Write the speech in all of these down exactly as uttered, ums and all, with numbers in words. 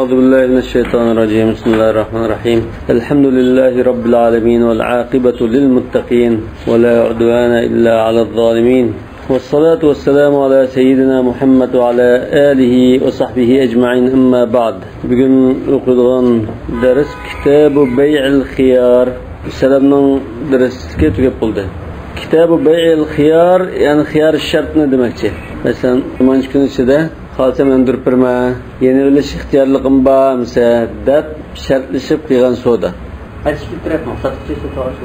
أعوذ بالله من الشيطان الرجيم. بسم الله الرحمن الرحيم. الحمد لله رب العالمين والعاقبة للمتقين ولا عدوان إلا على الظالمين. والصلاة والسلام على سيدنا محمد وعلى آله وصحبه أجمعين. أما بعد. بۈگۈن ئوقۇيدىغان دەرس كىتابۇ بەيئىل خىيار. سەلەفنىڭ دەرسلىكى تۈگەپ بولدى. كىتابۇ بەيئىل خىيار، يەنى خىيار شەرتنى دېمەكچى. مەسىلەن، مانچە كۈن ئىچىدە خالىسام ئۆندۈرۈپ بېرىمەن، يېنىۋېلىش ئىختىيارلىقىم بار ئەمىسە دەپ شەرتلىشىپ قىلغان سودا. قايسى ئىككى تەرەپنىڭ، ساتقۇچى، سېتىۋالغۇچى؟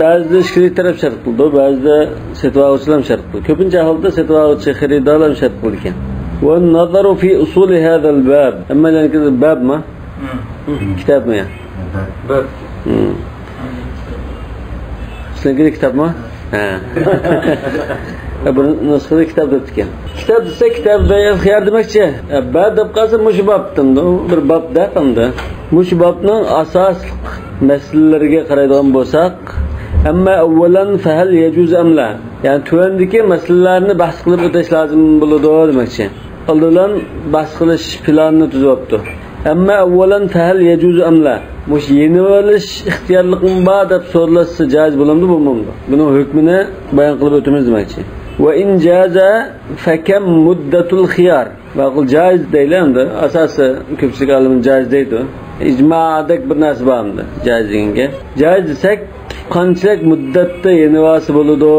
بەزىدە ئىككى تەرەپ شەرت قىلىدۇ، بەزىدە سېتىۋالغۇچىلار شەرت قىلىدۇ. كۆپىنچە ھالدا سېتىۋالغۇچى، خېرىدارلار شەرت قىلىدىكەن. والنظر في أصول هذا الباب. ئەمما لېكىن بابمۇ؟ كىتابمۇ يا؟ باب. سىزنىڭكىدە كىتابمۇ؟ ھە. بىر نۇسخىدا كىتاب دەپتىكەن. كىتاب دېسە، كىتاب بەيئىل خىيار دېمەكچى. باب دەپ قالسا، مۇشۇ بابتىن، بىر باب دەپ ئەمدى. مۇشۇ بابنىڭ ئاساسلىق مەسىلىلىرىگە قارايدىغان بولساق، أما أولا فهل يجوز أم لا؟ يەنى تۆۋەندىكى مەسىلىلەرنى بەھس قىلىپ ئۆتۈش لازىم بولىدۇ دېمەكچى. ئالدى بىلەن بەھس قىلىش پىلانىنى تۈزۈۋاپتۇ. أما أولا فهل يجوز أم لا؟ مۇشۇ يېنىۋېلىش ئىختىيارلىقىڭ بار دەپ سورىلىشسا جائىز بولامدۇ، بولمامدۇ؟ بۇنىڭ ھۆكمىنى بايان قىلىپ ئۆتىمىز دېمەكچى. وإن جاز فكم مدة الخيار؟ ماقۇل، جائىز دەيلى ئەمدى. ئاساسىي كۆپچىلىك ئالىمى جائىز دەيدۇ. ئىجمادەك بىر نەرسە بار ئەمدى جائىز دېگەنگە. جائىز دېسەك، قانچىلىك مۇددەتتە يېنىۋالسا بولىدۇ؟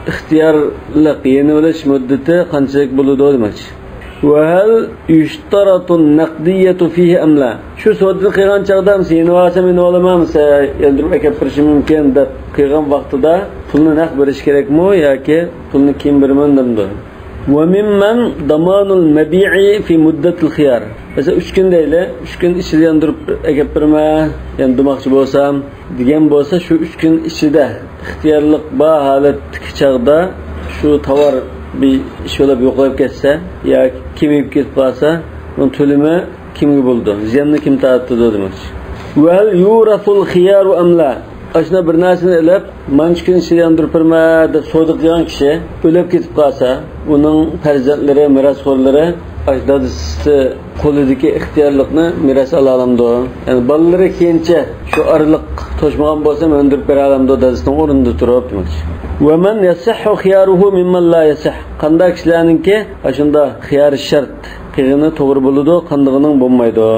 ئىختىيارلىق يېنىۋېلىش مۇددىتى قانچىلىك بولىدۇ دېمەكچى. وهل يشترط النقدية فيه أم لا؟ شۇ سودىنى قىلغان چاغدا مىسە يېنىۋالسام يېنىۋالىمەن، مىسە ياندۇرۇپ ئەكەپ بېرىشىم مۇمكىن دەپ قىلغان ۋاقتىدا پۇلنى نەق بېرىش كېرەكمۇ ياكى پۇلنى كېيىن بېرىمەن دەمدۇ؟ وممن ضمان المبيع في مدة الخيار. مەسىلەن، ئۈچ كۈن دەيلى، ئۈچ كۈن ئىچىدە ياندۇرۇپ ئەكەپ بېرىمەن، ياندۇرماقچى بولسام دېگەن بولسا، شۇ ئۈچ كۈن ئىچىدە ئىختىيارلىق بار ھالەتتىكى چاغدا شۇ تاۋار بىر ئىش بولۇپ يوقاپ كەتسە ياكى كېمىيىپ كېتىپ قالسا، ئۇنىڭ تۆلىمى كىمگە بولىدۇ؟ زىياننى كىم تارتىدۇ دېمەكچى. وهل يورث الخيار أم لا؟ ئاشۇنداق بىر نەرسىنى ئېلىپ، مانچە كۈن ئىچىدە ياندۇرۇپ بېرىمەن دەپ سودا قىلغان كىشى ئۆلۈپ كېتىپ قالسا، ئۇنىڭ پەرزەنتلىرى، مىراسخورلىرى ئاشۇ دادىسى قولىدىكى ئىختىيارلىقنى مىراس ئالالامدۇ؟ يەنى بالىلىرى كېيىنچە شۇ ئارىلىق توشمىغان بولسا، ياندۇرۇپ بېرەلەمدۇ دادىسىنىڭ ئورنىدا تۇرۇپ دېمەكچى. ومن يصح خياره ممن لا يصح؟ قانداق كىشىلەرنىڭكى ئاشۇنداق خىيار شەرت قىلغىنى توغرا بولىدۇ، قاندىغىنىڭ بولمايدۇ.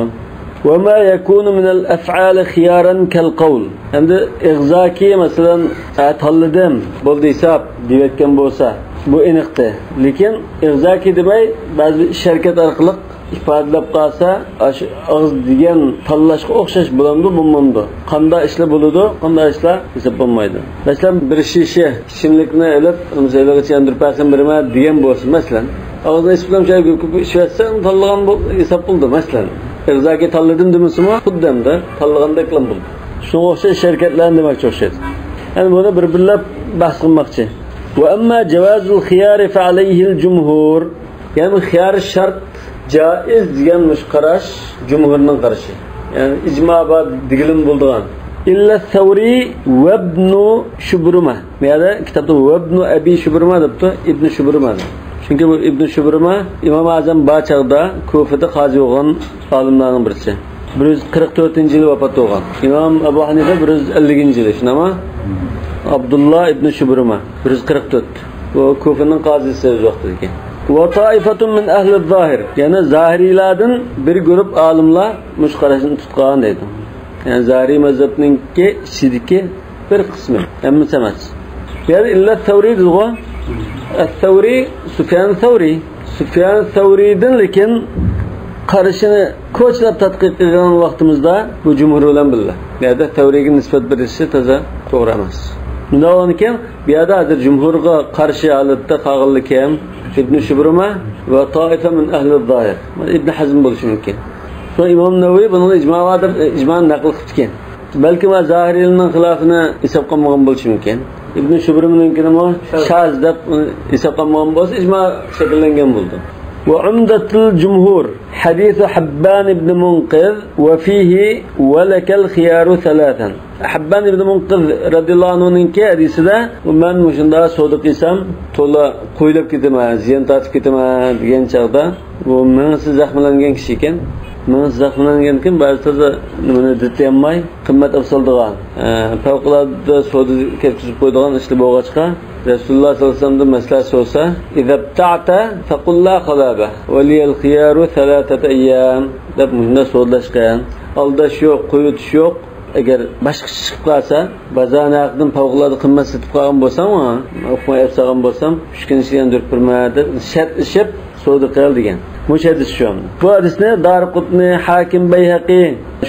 وما يكون من الأفعال خيارا كالقول. ئەمدى ئېغىزاكى، مەسىلەن، ھە، تاللىدىم، بولدى ھېساب دېيىۋەتكەن بولسا، بۇ ئېنىقتى. لېكىن ئېغىزاكى دېمەي، بەزى بىر ئىش-ھەرىكەت ئارقىلىق ئىپادىلەپ قالسا، ئاشۇ ئاغزى دېگەن تاللاشقا ئوخشاش بولامدۇ، بولمامدۇ؟ قانداق ئىشلار بولىدۇ، قانداق ئىشلار ھېساب بولمايدۇ؟ مەسىلەن، بىر شىشە ئىچىملىكنى ئېلىپ، مەسىلەن، ھېلىغىچە ياندۇرۇپ بەرسەم بېرىمەن دېگەن بولسا، مەسىلەن، ئاغزىنى ئېچىپ تۇرۇپ شۇ كۆپۈپ ئىچىۋەتسە، تاللىغان بول-، ھېساب بولدى، مەسىلەن. ئېغىزاكى تاللىدىم دېمىسىمۇ، خۇددى ئەمدى تاللىغاندەكلا بولدى. شۇنىڭغا ئوخشاش ئىش-ھەرىكەتلەرنى دېمەكچى ئوخشايدۇ. يەنى بۇنى بىر-بىرلەپ بەھس قىلماقچى. وأما جواز الخيار فعليه الجمهور. يەنى خىيار شەرت جائىز دېگەن مۇشۇ قاراش جۇمھۇرنىڭ قارىشى. يەنى ئىجما بار دېگىلىمۇ بولىدىغان. إلا الثوري وابن شبرمة. بۇ يەردە كىتابتا وابن أبي شبرمة دەپتۇ، ئىبن شۇبرىما دەپ. چۈنكى بۇ ئىبن شۇبرىما ئىمام ئەزەم بار چاغدا كۇفىدا قازى بولغان ئالىملارنىڭ بىرسى. بىر يۈز قىرىق تۆتىنچى يىلى ۋاپات بولغان. ئىمام ئەبۇ ھەنىفە بىر يۈز ئەللىكىنچى يىلى، شۇنداقمۇ؟ ئابدۇللا ئىبن شۇبرىما، بىر يۈز قىرىق تۆت. بۇ كۇفىنىڭ قازىسى ئۆز ۋاقتىدىكى. وطائفة من أهل الظاهر، يەنى زاھىرىيلاردىن بىر گۇرۇپ ئالىملار مۇشۇ قاراشنى تۇتقان دەيدۇ. يەنى زاھىرىي مەزھەپنىڭكى ئىچىدىكى بىر قىسمى، ھەممىسى ئەمەس. بۇ يەردە ئىللا سەۋرىي دېدىغۇ. ئەس-سەۋرىي، سۇفيان سەۋرىي. سۇفيان سەۋرىيدىن لېكىن قارىشىنى كوچىلاپ تەتقىق قىلغان ۋاقتىمىزدا بۇ جۇمھۇر بىلەن بىللە. بۇ يەردە سەۋرىيگە نىسبەت بېرىشى تازا توغرا ئەمەس. شۇنداق بولغاندىكىن، بۇ يەردە ھازىر جۇمھۇرغا قارشى ھالەتتە قالغانلىكى ھەم ئىبن شۇبرۇما ۋە تائىفە مىن ئەھلى زاھىر. ئىبن ھەزم بولۇشى مۇمكىن. سوڭ ئىمام نەۋەۋى بۇنىڭدا ئىجما بار دەپ، ئىجمانى نەقىل قىپتىكەن. بەلكىم زاھىرىيلارنىڭ خىلاپىنى ھېساب قىلمىغان بولۇشى مۇمكىن. ئىبن شۇبرىمنىڭكىنىمۇ شاز دەپ ھېساب قىلمىغان بولسا، ئىجما شەكىللەنگەن بولىدۇ. وعمدة الجمهور حديث حبان بن منقذ وفيه ولك الخيار ثلاثا. ھەببان ئىبنى مۇنقىز رەزىياللاھۇ ئەنھۇنىڭكى ھەدىسىدە، مەن مۇشۇنداق سودا قىلسام، تولا قويلاپ كېتىمەن، زىيان تارتىپ كېتىمەن دېگەن چاغدا، بۇ مېڭىسى زەخىملەنگەن كىشى ئىكەن. مېڭىسى زەخىملەنگەنكىن، بەزى تازا نېمىنى دىتىيالماي، قىممەت ئەپ سالىدىغان، ئە، پەۋقۇلئاددە سودا كەتكۈزۈپ قويىدىغان ئىشلار بولغاچقا، رەسۇلۇللا سەللەللاھۇ ئەلەيھى ۋەسەللەمدىن مەسلىھەت سورىسا، «إذا ابتعت فقل لا خلابة ولي الخيار ثلاثة أيام» دەپ مۇشۇنداق سودىلاشقان. ئالداش يوق، قويۇۋېتىش يوق. ئەگەر باشقىچە چىقىپ قالسا، بازارنىڭ ھەققىدىن پەۋقۇلئاددە قىممەت سېتىپ قالغان بولسام، ئۇقماي ئەپ سالغان بولسام، ئۈچ كۈن ئىچىدە ياندۇرۇپ بېرىمەن دەپ شەرتلىشىپ سودا قىل دېگەن. مۇشۇ ھەدىس شۇ. بۇ ھەدىسنى دارىقۇتنى، ھاكىم، بەيھەقى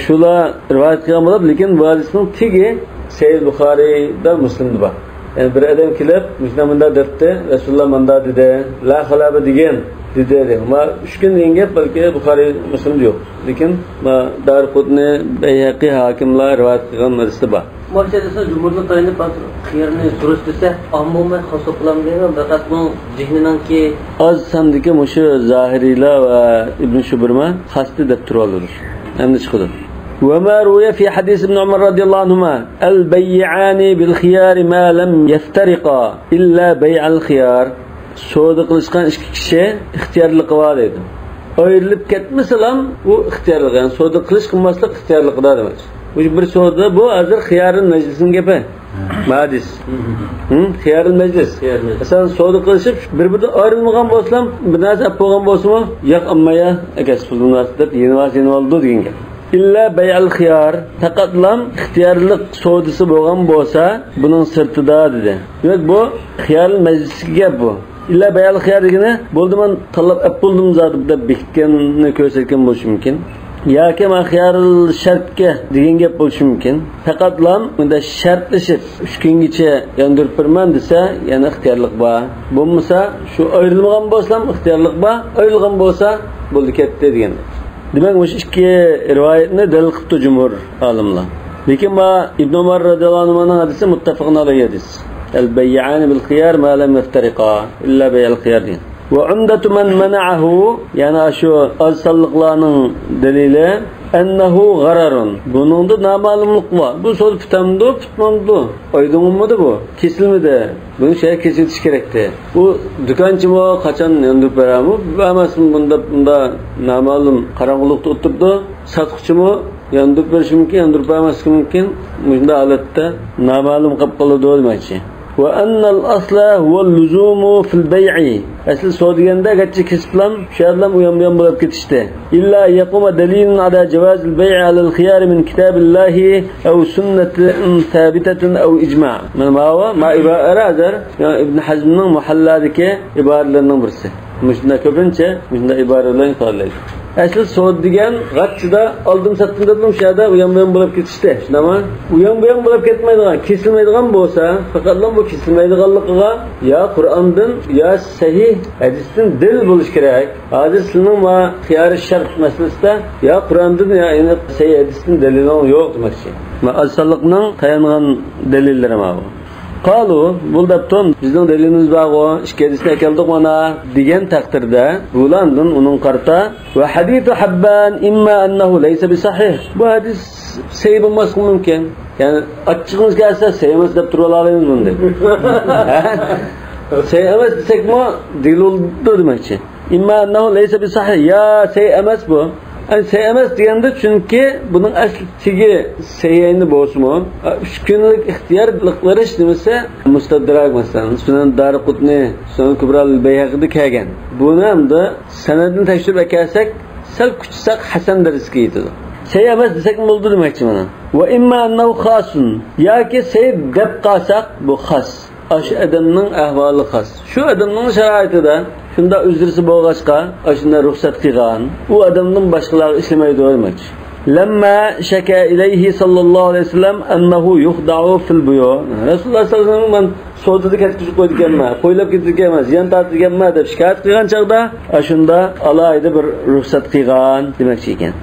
شۇلار رىۋايەت قىلغان بولۇپ، لېكىن بۇ ھەدىسنىڭ تېگى سەھىھ بۇخارىيدا، مۇسلىمدا بار. يەنى بىر ئادەم كېلىپ، مۇشۇنداق مۇنداق دەپتۇ، رەسۇلۇللا مۇنداق دېدى، لا خىلاپە دېگەن دېدى. ما ئۈچ كۈن دېگەن گەپ بەلكى بۇخارىي، مۇسلىمدا يوق. لېكىن ما دارىقۇتنى، بەيھەقى، ھاكىملار رىۋايەت قىلغان ھەدىستە بار. مۇشۇ ھەدىستە جۇمھۇرغا تايىنىپ، ھازىر خىيارنى دۇرۇس دېسە، ئامما ئۇممەت خاس بولۇپ قالامدۇ؟ پەقەت بۇنىڭ زېھنىنىڭكى ئاز ساندىكى مۇشۇ زاھىرىيلار ۋە ئىبن شۇبرىما خاستى دەپ تۇرۇۋالىدۇ. ئەمدى چىقىدۇ. وما روي في حديث ابن عمر رضي الله عنهما: البيعان بالخيار ما لم يفترقا إلا بيع الخيار. سودا قىلىشقان ئىككى كىشى ئىختىيارلىقى بار دەيدۇ. ئايرىلىپ كەتمىسىلا، ئۇ ئىختىيارلىق، يەنى سودا قىلىش قىلماسلىق ئىختىيارلىقىدا دېمەكچى. مۇشۇ بىر سودا، بۇ ھازىر خىيارىل مەجلىسنىڭ گېپى. ھەدىس. ھە، خىيارىل مەجلىس. خىيارىل مەجلىس. مەسىلەن، سودا قىلىشىپ، بىر-بىرىدىن ئايرىلمىغان بولسىلا، بىر نەرسە ئەپ بولغان بولسىمۇ، ياق، ئەمما يا، ئەگەر سودا مۇناسىۋەت دەپ يېنىۋالسا يېنىۋالىدۇ دېگەن گەپ. إلا بيع الخيار، پەقەتلا ئىختىيارلىق سودىسى بولغان بولسا، بۇنىڭ سىرتىدا دېدى. دېمەك، بۇ خىيارىل مەجلىسكى گەپ بۇ. إلا بيع الخيار دېگىنى، بولدى، مەن تاللاپ ئەپ بولدۇم زادى دەپ بېكىتكەننى كۆرسەتكەن بولۇشى مۇمكىن. ياكى مەن خىيارىل شەرتكە دېگەن گەپ بولۇشى مۇمكىن. پەقەتلا مۇنداق شەرتلىشىپ، ئۈچ كۈنگىچە ياندۇرۇپ بېرىمەن دېسە، يەنە ئىختىيارلىق بار. بولمىسا، شۇ ئايرىلمىغان بولسىلا ئىختىيارلىق بار، ئايرىلغان بولسا، بولدى كەتتى دېگەن. دېمەك، مۇشۇ ئىككى رىۋايەتنى دەلىل قىپتۇ جۇمھۇر ئالىملار. لېكىن ما ئىبن ئۆمەر رەزىياللاھۇ ئەنھۇمنىڭ ھەدىسى مۇتتەپەقۇن ئەلەيھى ھەدىس. البيعان بالخيار ما لم يفترقا إلا بيع الخيار دېگەن. وعمدة من منعه، يەنى شۇ ئاز سانلىقلارنىڭ دەلىلى، أنه غرر، بۇنىڭدا نامەلۇملۇق بار. بۇ سودا پۈتەمدۇ، پۈتمەمدۇ؟ ئايدىڭ بولمىدى بۇ. كېسىلمىدى. بۇنى شۇ يەردە كېسىۋېتىش كېرەكتى. بۇ دۇكانچىمۇ قاچان ياندۇرۇپ بېرەرمۇ، بەرمەسمۇ، بۇنداق، بۇنداق نامەلۇم قاراڭغۇلۇقتا ئولتۇرىدۇ. ساتقۇچىمۇ ياندۇرۇپ بېرىشى مۇمكىن، ياندۇرۇپ بەرمەسلىكى مۇمكىن. مۇشۇنداق ھالەتتە نامەلۇم قېلىپ قالىدۇ دېمەكچى. وأن الأصل هو اللزوم في البيع. ئەسلى سودا دېگەندە گەرچە كېسىپلام، شۇ يەردىلام ئۇيان بۇيان بولاپ كېتىشتى. إلا أن يقوم دليل على جواز البيع على الخيار من كتاب الله أو سنة ثابتة أو إجماع. مانا ماۋۇ، ما ئىبارە ھازىر، يەنى ئىبن ھەزمنىڭ مۇھەللادىكى ئىبارىلىرىنىڭ بىرسى. مۇشۇنداق كۆپىنچە مۇشۇنداق ئىبارە بىلەن ئىپادىلەيدۇ. ئەسلى سودا دېگەن غاچچىدا ئالدىم ساتتىم دېدىم، شۇ يەردە ئۇيان بۇيان بولاپ كېتىشتى، شۇنداقمۇ؟ ئۇيان بۇيان بولاپ كەتمەيدىغان، كېسىلمەيدىغان بولسا، پەقەتلا بۇ كېسىلمەيدىغانلىقىغا يا قۇرئاندىن، يا سەھىھ ھەدىستىن دەلىل بولۇشى كېرەك. ھازىر سىلىنىڭ ما خىيارى شەرت مەسىلىسىدە يا قۇرئاندىن، يا ئېنىق سەھىھ ھەدىستىن دەلىلىڭ يوق دېمەكچى. ما ئاز سانلىقنىڭ تايانغان دەلىللىرى ماۋۇ. قالۇ، بۇ دەپتۇ، بىزنىڭ دەلىلىمىز بارغۇ، ئىككى ھەدىسنى ئەكەلدۇق مانا، دېگەن تەقدىردە، بۇلار ئاندىن ئۇنىڭغا قارىتا، ۋە ھەدىسۇ ھەببان ئىمما ئەننەھۇ لەيسە بىسەھىھ. بۇ ھەدىس سەھىھ بولماسلىقى مۇمكىن. يەنى ئاچچىقىمىز كەلسە سەھىھ ئەمەس دەپ تۇرۇۋالالايمىز بۇنى دەپ. ھە؟ سەھىھ ئەمەس دېسەكمۇ دېلىل بولىدۇ دېمەكچى. ئىمما ئەننەھۇ لەيسە بىسەھىھ، يا سەھىھ ئەمەس بۇ. ئەنە سەھىھ ئەمەس دېگەندە، چۈنكى بۇنىڭ ئەسلى تېگى سەھىھەينى بولسىمۇ، ئۈچ كۈنلۈك ئىختىيارلىق بېرىش نېمىسى مۇستەدرەك، مەسىلەن، سۇنەن دارىقۇتنى، سۇنەن كۇبرا بەيھەقىدە كەلگەن. بۇنى ئەمدى سەنەدىنى تەكشۈرۈپ ئەكەلسەك، سەل كۈچىسەك ھەسەن دەرىجىگە يېتىدۇ. سەھىھ ئەمەس دېسەكمۇ بولىدۇ دېمەكچى مانا. ۋە ئىمما ئەننەھۇ خاسسۇن، ياكى سەھىھ دەپ قالساق، بۇ خاس. ئاشۇ ئادەمنىڭ ئەھۋالى خاس. شۇ ئادەمنىڭ شارائىتىدا شۇنداق ئۆزرىسى بولغاچقا، ئاشۇنداق رۇخسەت قىلغان. ئۇ ئادەمدىن باشقىلارغا ئىشلىمەيدۇ دېمەكچى. لەمما شەكا ئىلەيھى ساللاللاھۇ ئەلەيھى ۋەسەللەم ئەننەھۇ يۇخدەئۇ فىل بۇيۇ. رەسۇلۇللا ساللاللاھۇ ئەلەيھى ۋەسەللەم، مەن سودىدا كەتكۈزۈپ قويىدىكەنمەن، قويلاپ كېتىدىكەنمەن، زىيان تارتىدىكەنمەن دەپ شىكايەت قىلغان چاغدا، ئاشۇنداق ئالاھىدە بىر رۇخسەت قىلغان دېمەكچى ئىكەن.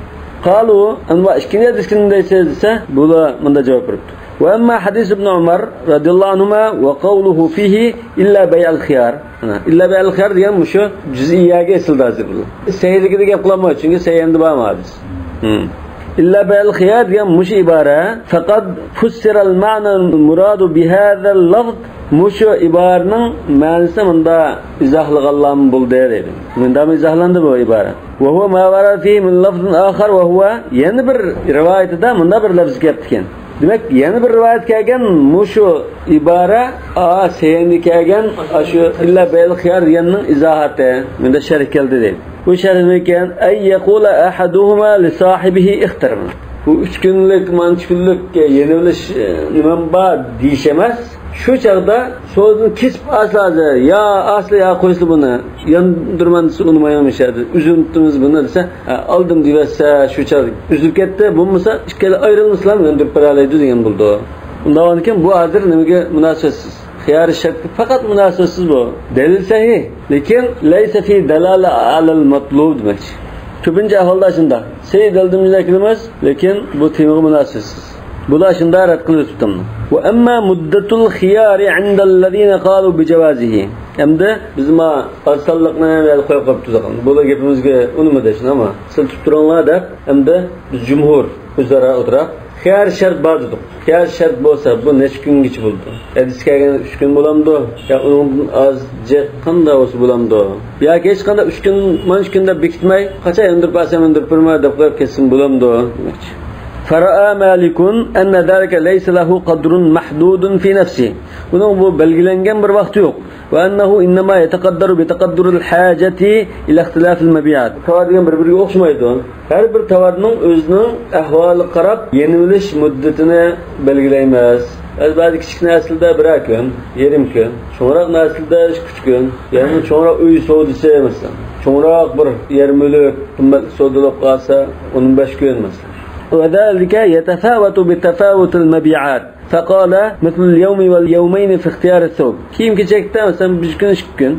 قالۇ، ئەمما ئىككىنچى ھەدىسكە نېمە دەيسىز دېسە، بۇلار مۇنداق جاۋاب بېرىپتۇ. وأما حديث ابن عمر رضي الله عنهما وقوله فيه إلا بيع الخيار. مانا، إلا بيع الخيار دېگەن مۇشۇ جۈزئىيەگە ئېسىلدى ھازىر بۇ. سەھىھلىكىدە گەپ قىلالمايدۇ، چۈنكى سەھىھىدە بارمۇ ھەدىس. ھىم. إلا بيع الخيار دېگەن مۇشۇ ئىبارە. فقد فسر المعنى المراد بهذا اللفظ. مۇشۇ ئىبارىنىڭ مەنىسىنى مۇندا ئىزاھلىغانلارمۇ بولدى دەيدۇ. مۇندامۇ ئىزاھلاندى بۇ ئىبارە. وهو ما ورد فيه من لفظ آخر وهو، يەنە بىر رىۋايىتىدە مۇنداق بىر لەپز كەپتىكەن. دېمەك، يەنە بىر رىۋايەت كەلگەن مۇشۇ ئىبارە، ئا، سەھىھىدە كەلگەن، ئاشۇ إلا بيع الخيار دېگەننىڭ ئىزاھاتى. مۇندا شەرھ كەلدى دەيدۇ. بۇ شەرھنى كەن، أن يقول أحدهما لصاحبه اختر. بۇ ئۈچ كۈنلۈك، مانچە كۈنلۈك يېنىۋېلىش، ئە، نېمەم بار دېيىش ئەمەس. شۇ چاغدا سودىنى كېسىپ ئاسلا ھازىر، يا ئاسلا يا قويسىلا بۇنى، ياندۇرىمەن دېسە ئۇنىمايدۇ مۇشۇ يەردە. ئۈزۈۋېتىمىز بۇنى دېسە، ئە، ئالدىم دېيىۋەتسە شۇ چاغدا ئۈزۈلۈپ كەتتى، بولمىسا ئىككىلى ئايرىلمىسىلا ياندۇرۇپ بېرەلەيدۇ دېگەن بولىدۇ. ئۇنداق بولغاندىكىن بۇ ھازىر نېمىگە مۇناسىۋەتسىز؟ خىيار شەرتكە پەقەت مۇناسىۋەتسىز بۇ. دەلىل سەھىھ، لېكىن ليس فيه دلالة على المطلوب دېمەكچى. كۆپىنچە ئەھۋالدا شۇنداق. سەھىھ دەلىلدىن بىزنى ئەكىلىمىز، لېكىن بۇ تېمىغا مۇناسىۋەتسىز. بۇلار شۇنداق رەت قىلىپ ئۆتۈپتۇ. وأما مدة الخيار عند الذين قالوا بجوازه. ئەمدى بىز ما ئاز سانلىقنى ھەم يەردە قويۇپ قويۇپتۇق. بۇلار گېپىمىزگە ئۇنىمىدى شۇنداقمۇ؟ سىلىتىپ تۇرۇڭلار دەپ، ئەمدى بىز جۇمھۇر ئۆزئارا ئولتۇراپ، خىيار شەرت بار دېدۇق. خىيار شەرت بولسا، بۇ نەچچە كۈنگىچە بولىدۇ؟ ھەدىس كەلگەن ئۈچ كۈن بولامدۇ؟ يا ئۇنىڭدىن ئاز جىق قانداق بولسا بولامدۇ؟ ياكى ھېچقانداق ئۈچ كۈن، مانا ئۈچ كۈن دەپ بېكىتمەي، قاچان ياندۇرۇپ بەرسەم ياندۇرۇپ بېرىمەن دەپ قويۇپ كەتسىمۇ بولامدۇ؟ دېمەكچى. فرأى مالك أن ذلك ليس له قدر محدود في نفسه. بۇنىڭ بۇ بەلگىلەنگەن بىر ۋاقتى يوق. وأنه إنما يتقدر بتقدر الحاجة إلى اختلاف المبيعات. تاۋار دېگەن بىر-بىرىگە ئوخشىمايدۇ. ھەر بىر تاۋارنىڭ ئۆزىنىڭ ئەھۋالىغا قاراپ يېنىۋېلىش مۇددىتىنى بەلگىلەيمىز. بەزى، بەزى كىچىك نەرسىلەردە بىرەر كۈن، يېرىم كۈن، چوڭراق نەرسىلەردە ئىككى، ئۈچ كۈن، يەنى چوڭراق ئۆي سودىسى مەسىلەن، چوڭراق بىر يەر مۈلۈك، قىممەتلىك سودا بولۇپ قالسا، ئون بەش كۈن مەسىلەن. وذلك يتفاوت بتفاوت المبيعات. فقال مثل اليوم واليومين في اختيار الثوب. كىيىم-كېچەكتە مەسىلەن بىر كۈن، ئىككى كۈن،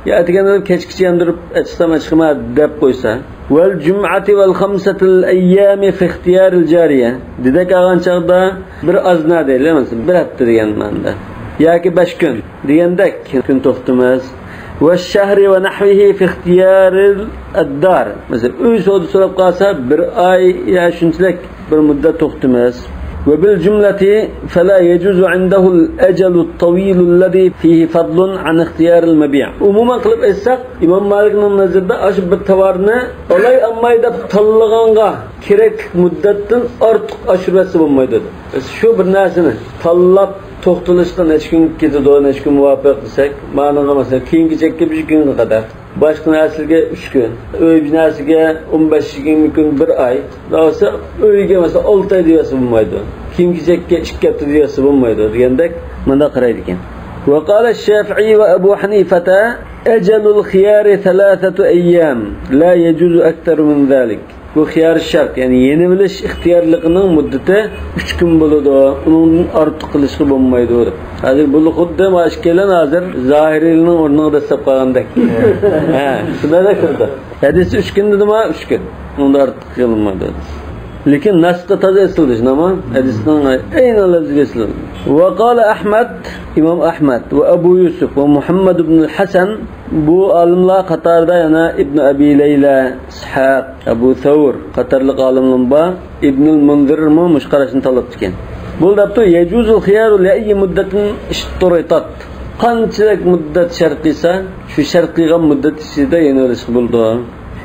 يا ئەتىگەندە كەچكىچە ياندۇرۇپ ئەچىقسام ئەچىقىمەن دەپ قويسا. والجمعة والخمسة الأيام في اختيار الجارية. دېدەك ئالغان چاغدا بىر ئازنا دەيلى، مەسىلەن بىر ھەپتە دېگەن مەنىدە. ياكى بەش كۈن دېگەندەك كۈن توختىمىز. والشهر ونحوه في اختيار الدار. مەسىلەن ئۆي سودىسى بولۇپ قالسا بىر ئاي يا شۇنچىلىك بىر مۇددەت توختىمىز. وبالجملة فلا يجوز عنده الأجل الطويل الذي فيه فضل عن اختيار المبيع. ئومۇمەن قىلىپ ئېيتساق، ئىمام مالىكنىڭ نەزىرىدە ئاشۇ بىر تاۋارنى ئالاي ئالماي دەپ تاللىغانغا كېرەكلىك مۇددەتتىن ئارتۇق ئاشۇرۇۋەتسە بولمايدۇ دەيدۇ. شۇ بىر نەرسىنى تاللاپ توختىلىشقا نەچچە كۈن كېتىدۇ، نەچچە كۈن مۇۋاپىق دېسەك، مانىڭغا مەسىلەن كىيىم-كېچەككە بىر كۈنگە قەدەر. باشقا نەرسىگە ئۈچ كۈن، ئۆي بىناسىگە ئون بەش يىگىرمە كۈن، بىر ئاي. دەۋاتسا ئۆيگە مەسىلەن ئالتە ئاي دېيەرسە بولمايدۇ. كىيىم-كېچەككە ئىككى ھەپتە دېيەرسە بولمايدۇ دېگەندەك مۇنداق قارايدىكەن. وقال الشافعي وأبو حنيفة أجل الخيار ثلاثة أيام لا يجوز أكثر من ذلك. بۇ خىيار شەرت، يەنى يېنىۋېلىش ئىختىيارلىقىنىڭ مۇددىتى ئۈچ كۈن بولىدۇ، ئۇنىڭدىن ئارتۇق قىلىشقا بولمايدۇ دەپ. ھازىر بۇ خۇددى مانا ئىككىيلەن ھازىر زاھىرىيلەرنىڭ ئورنىغا دەسسەپ قالغاندەك. ھە، شۇنداق كىرىدۇ. ھەدىستە ئۈچ كۈن دېدىما، ئۈچ كۈن. ئۇنىڭدىن ئارتۇق قىلىنمايدۇ. لېكىن نەسقا تازا ئېسىلدى، شۇنداقمۇ؟ ھەدىسنىڭ ئەينى لەپزىگە ئېسىلدى. وقال أحمد، ئىمام ئەھمەد، وأبو يوسف، ومحمد بن الحسن، بۇ ئالىملار قاتارىدا يەنە ئىبن ئەبى لەيلە، ئىسھاق، ئەبۇ سەۋر قاتارلىق ئالىملار بار. ئىبنۇل مۇنزىرمۇ مۇشۇ قاراشنى تاللاپتىكەن. بۇ دەپتۇ، يجوز الخيار لأي مدة اشترطت. قانچىلىك مۇددەت شەرت قىلسا، شۇ شەرت قىلغان مۇددەت ئىچىدە يېنىۋېلىشقا بولىدۇ.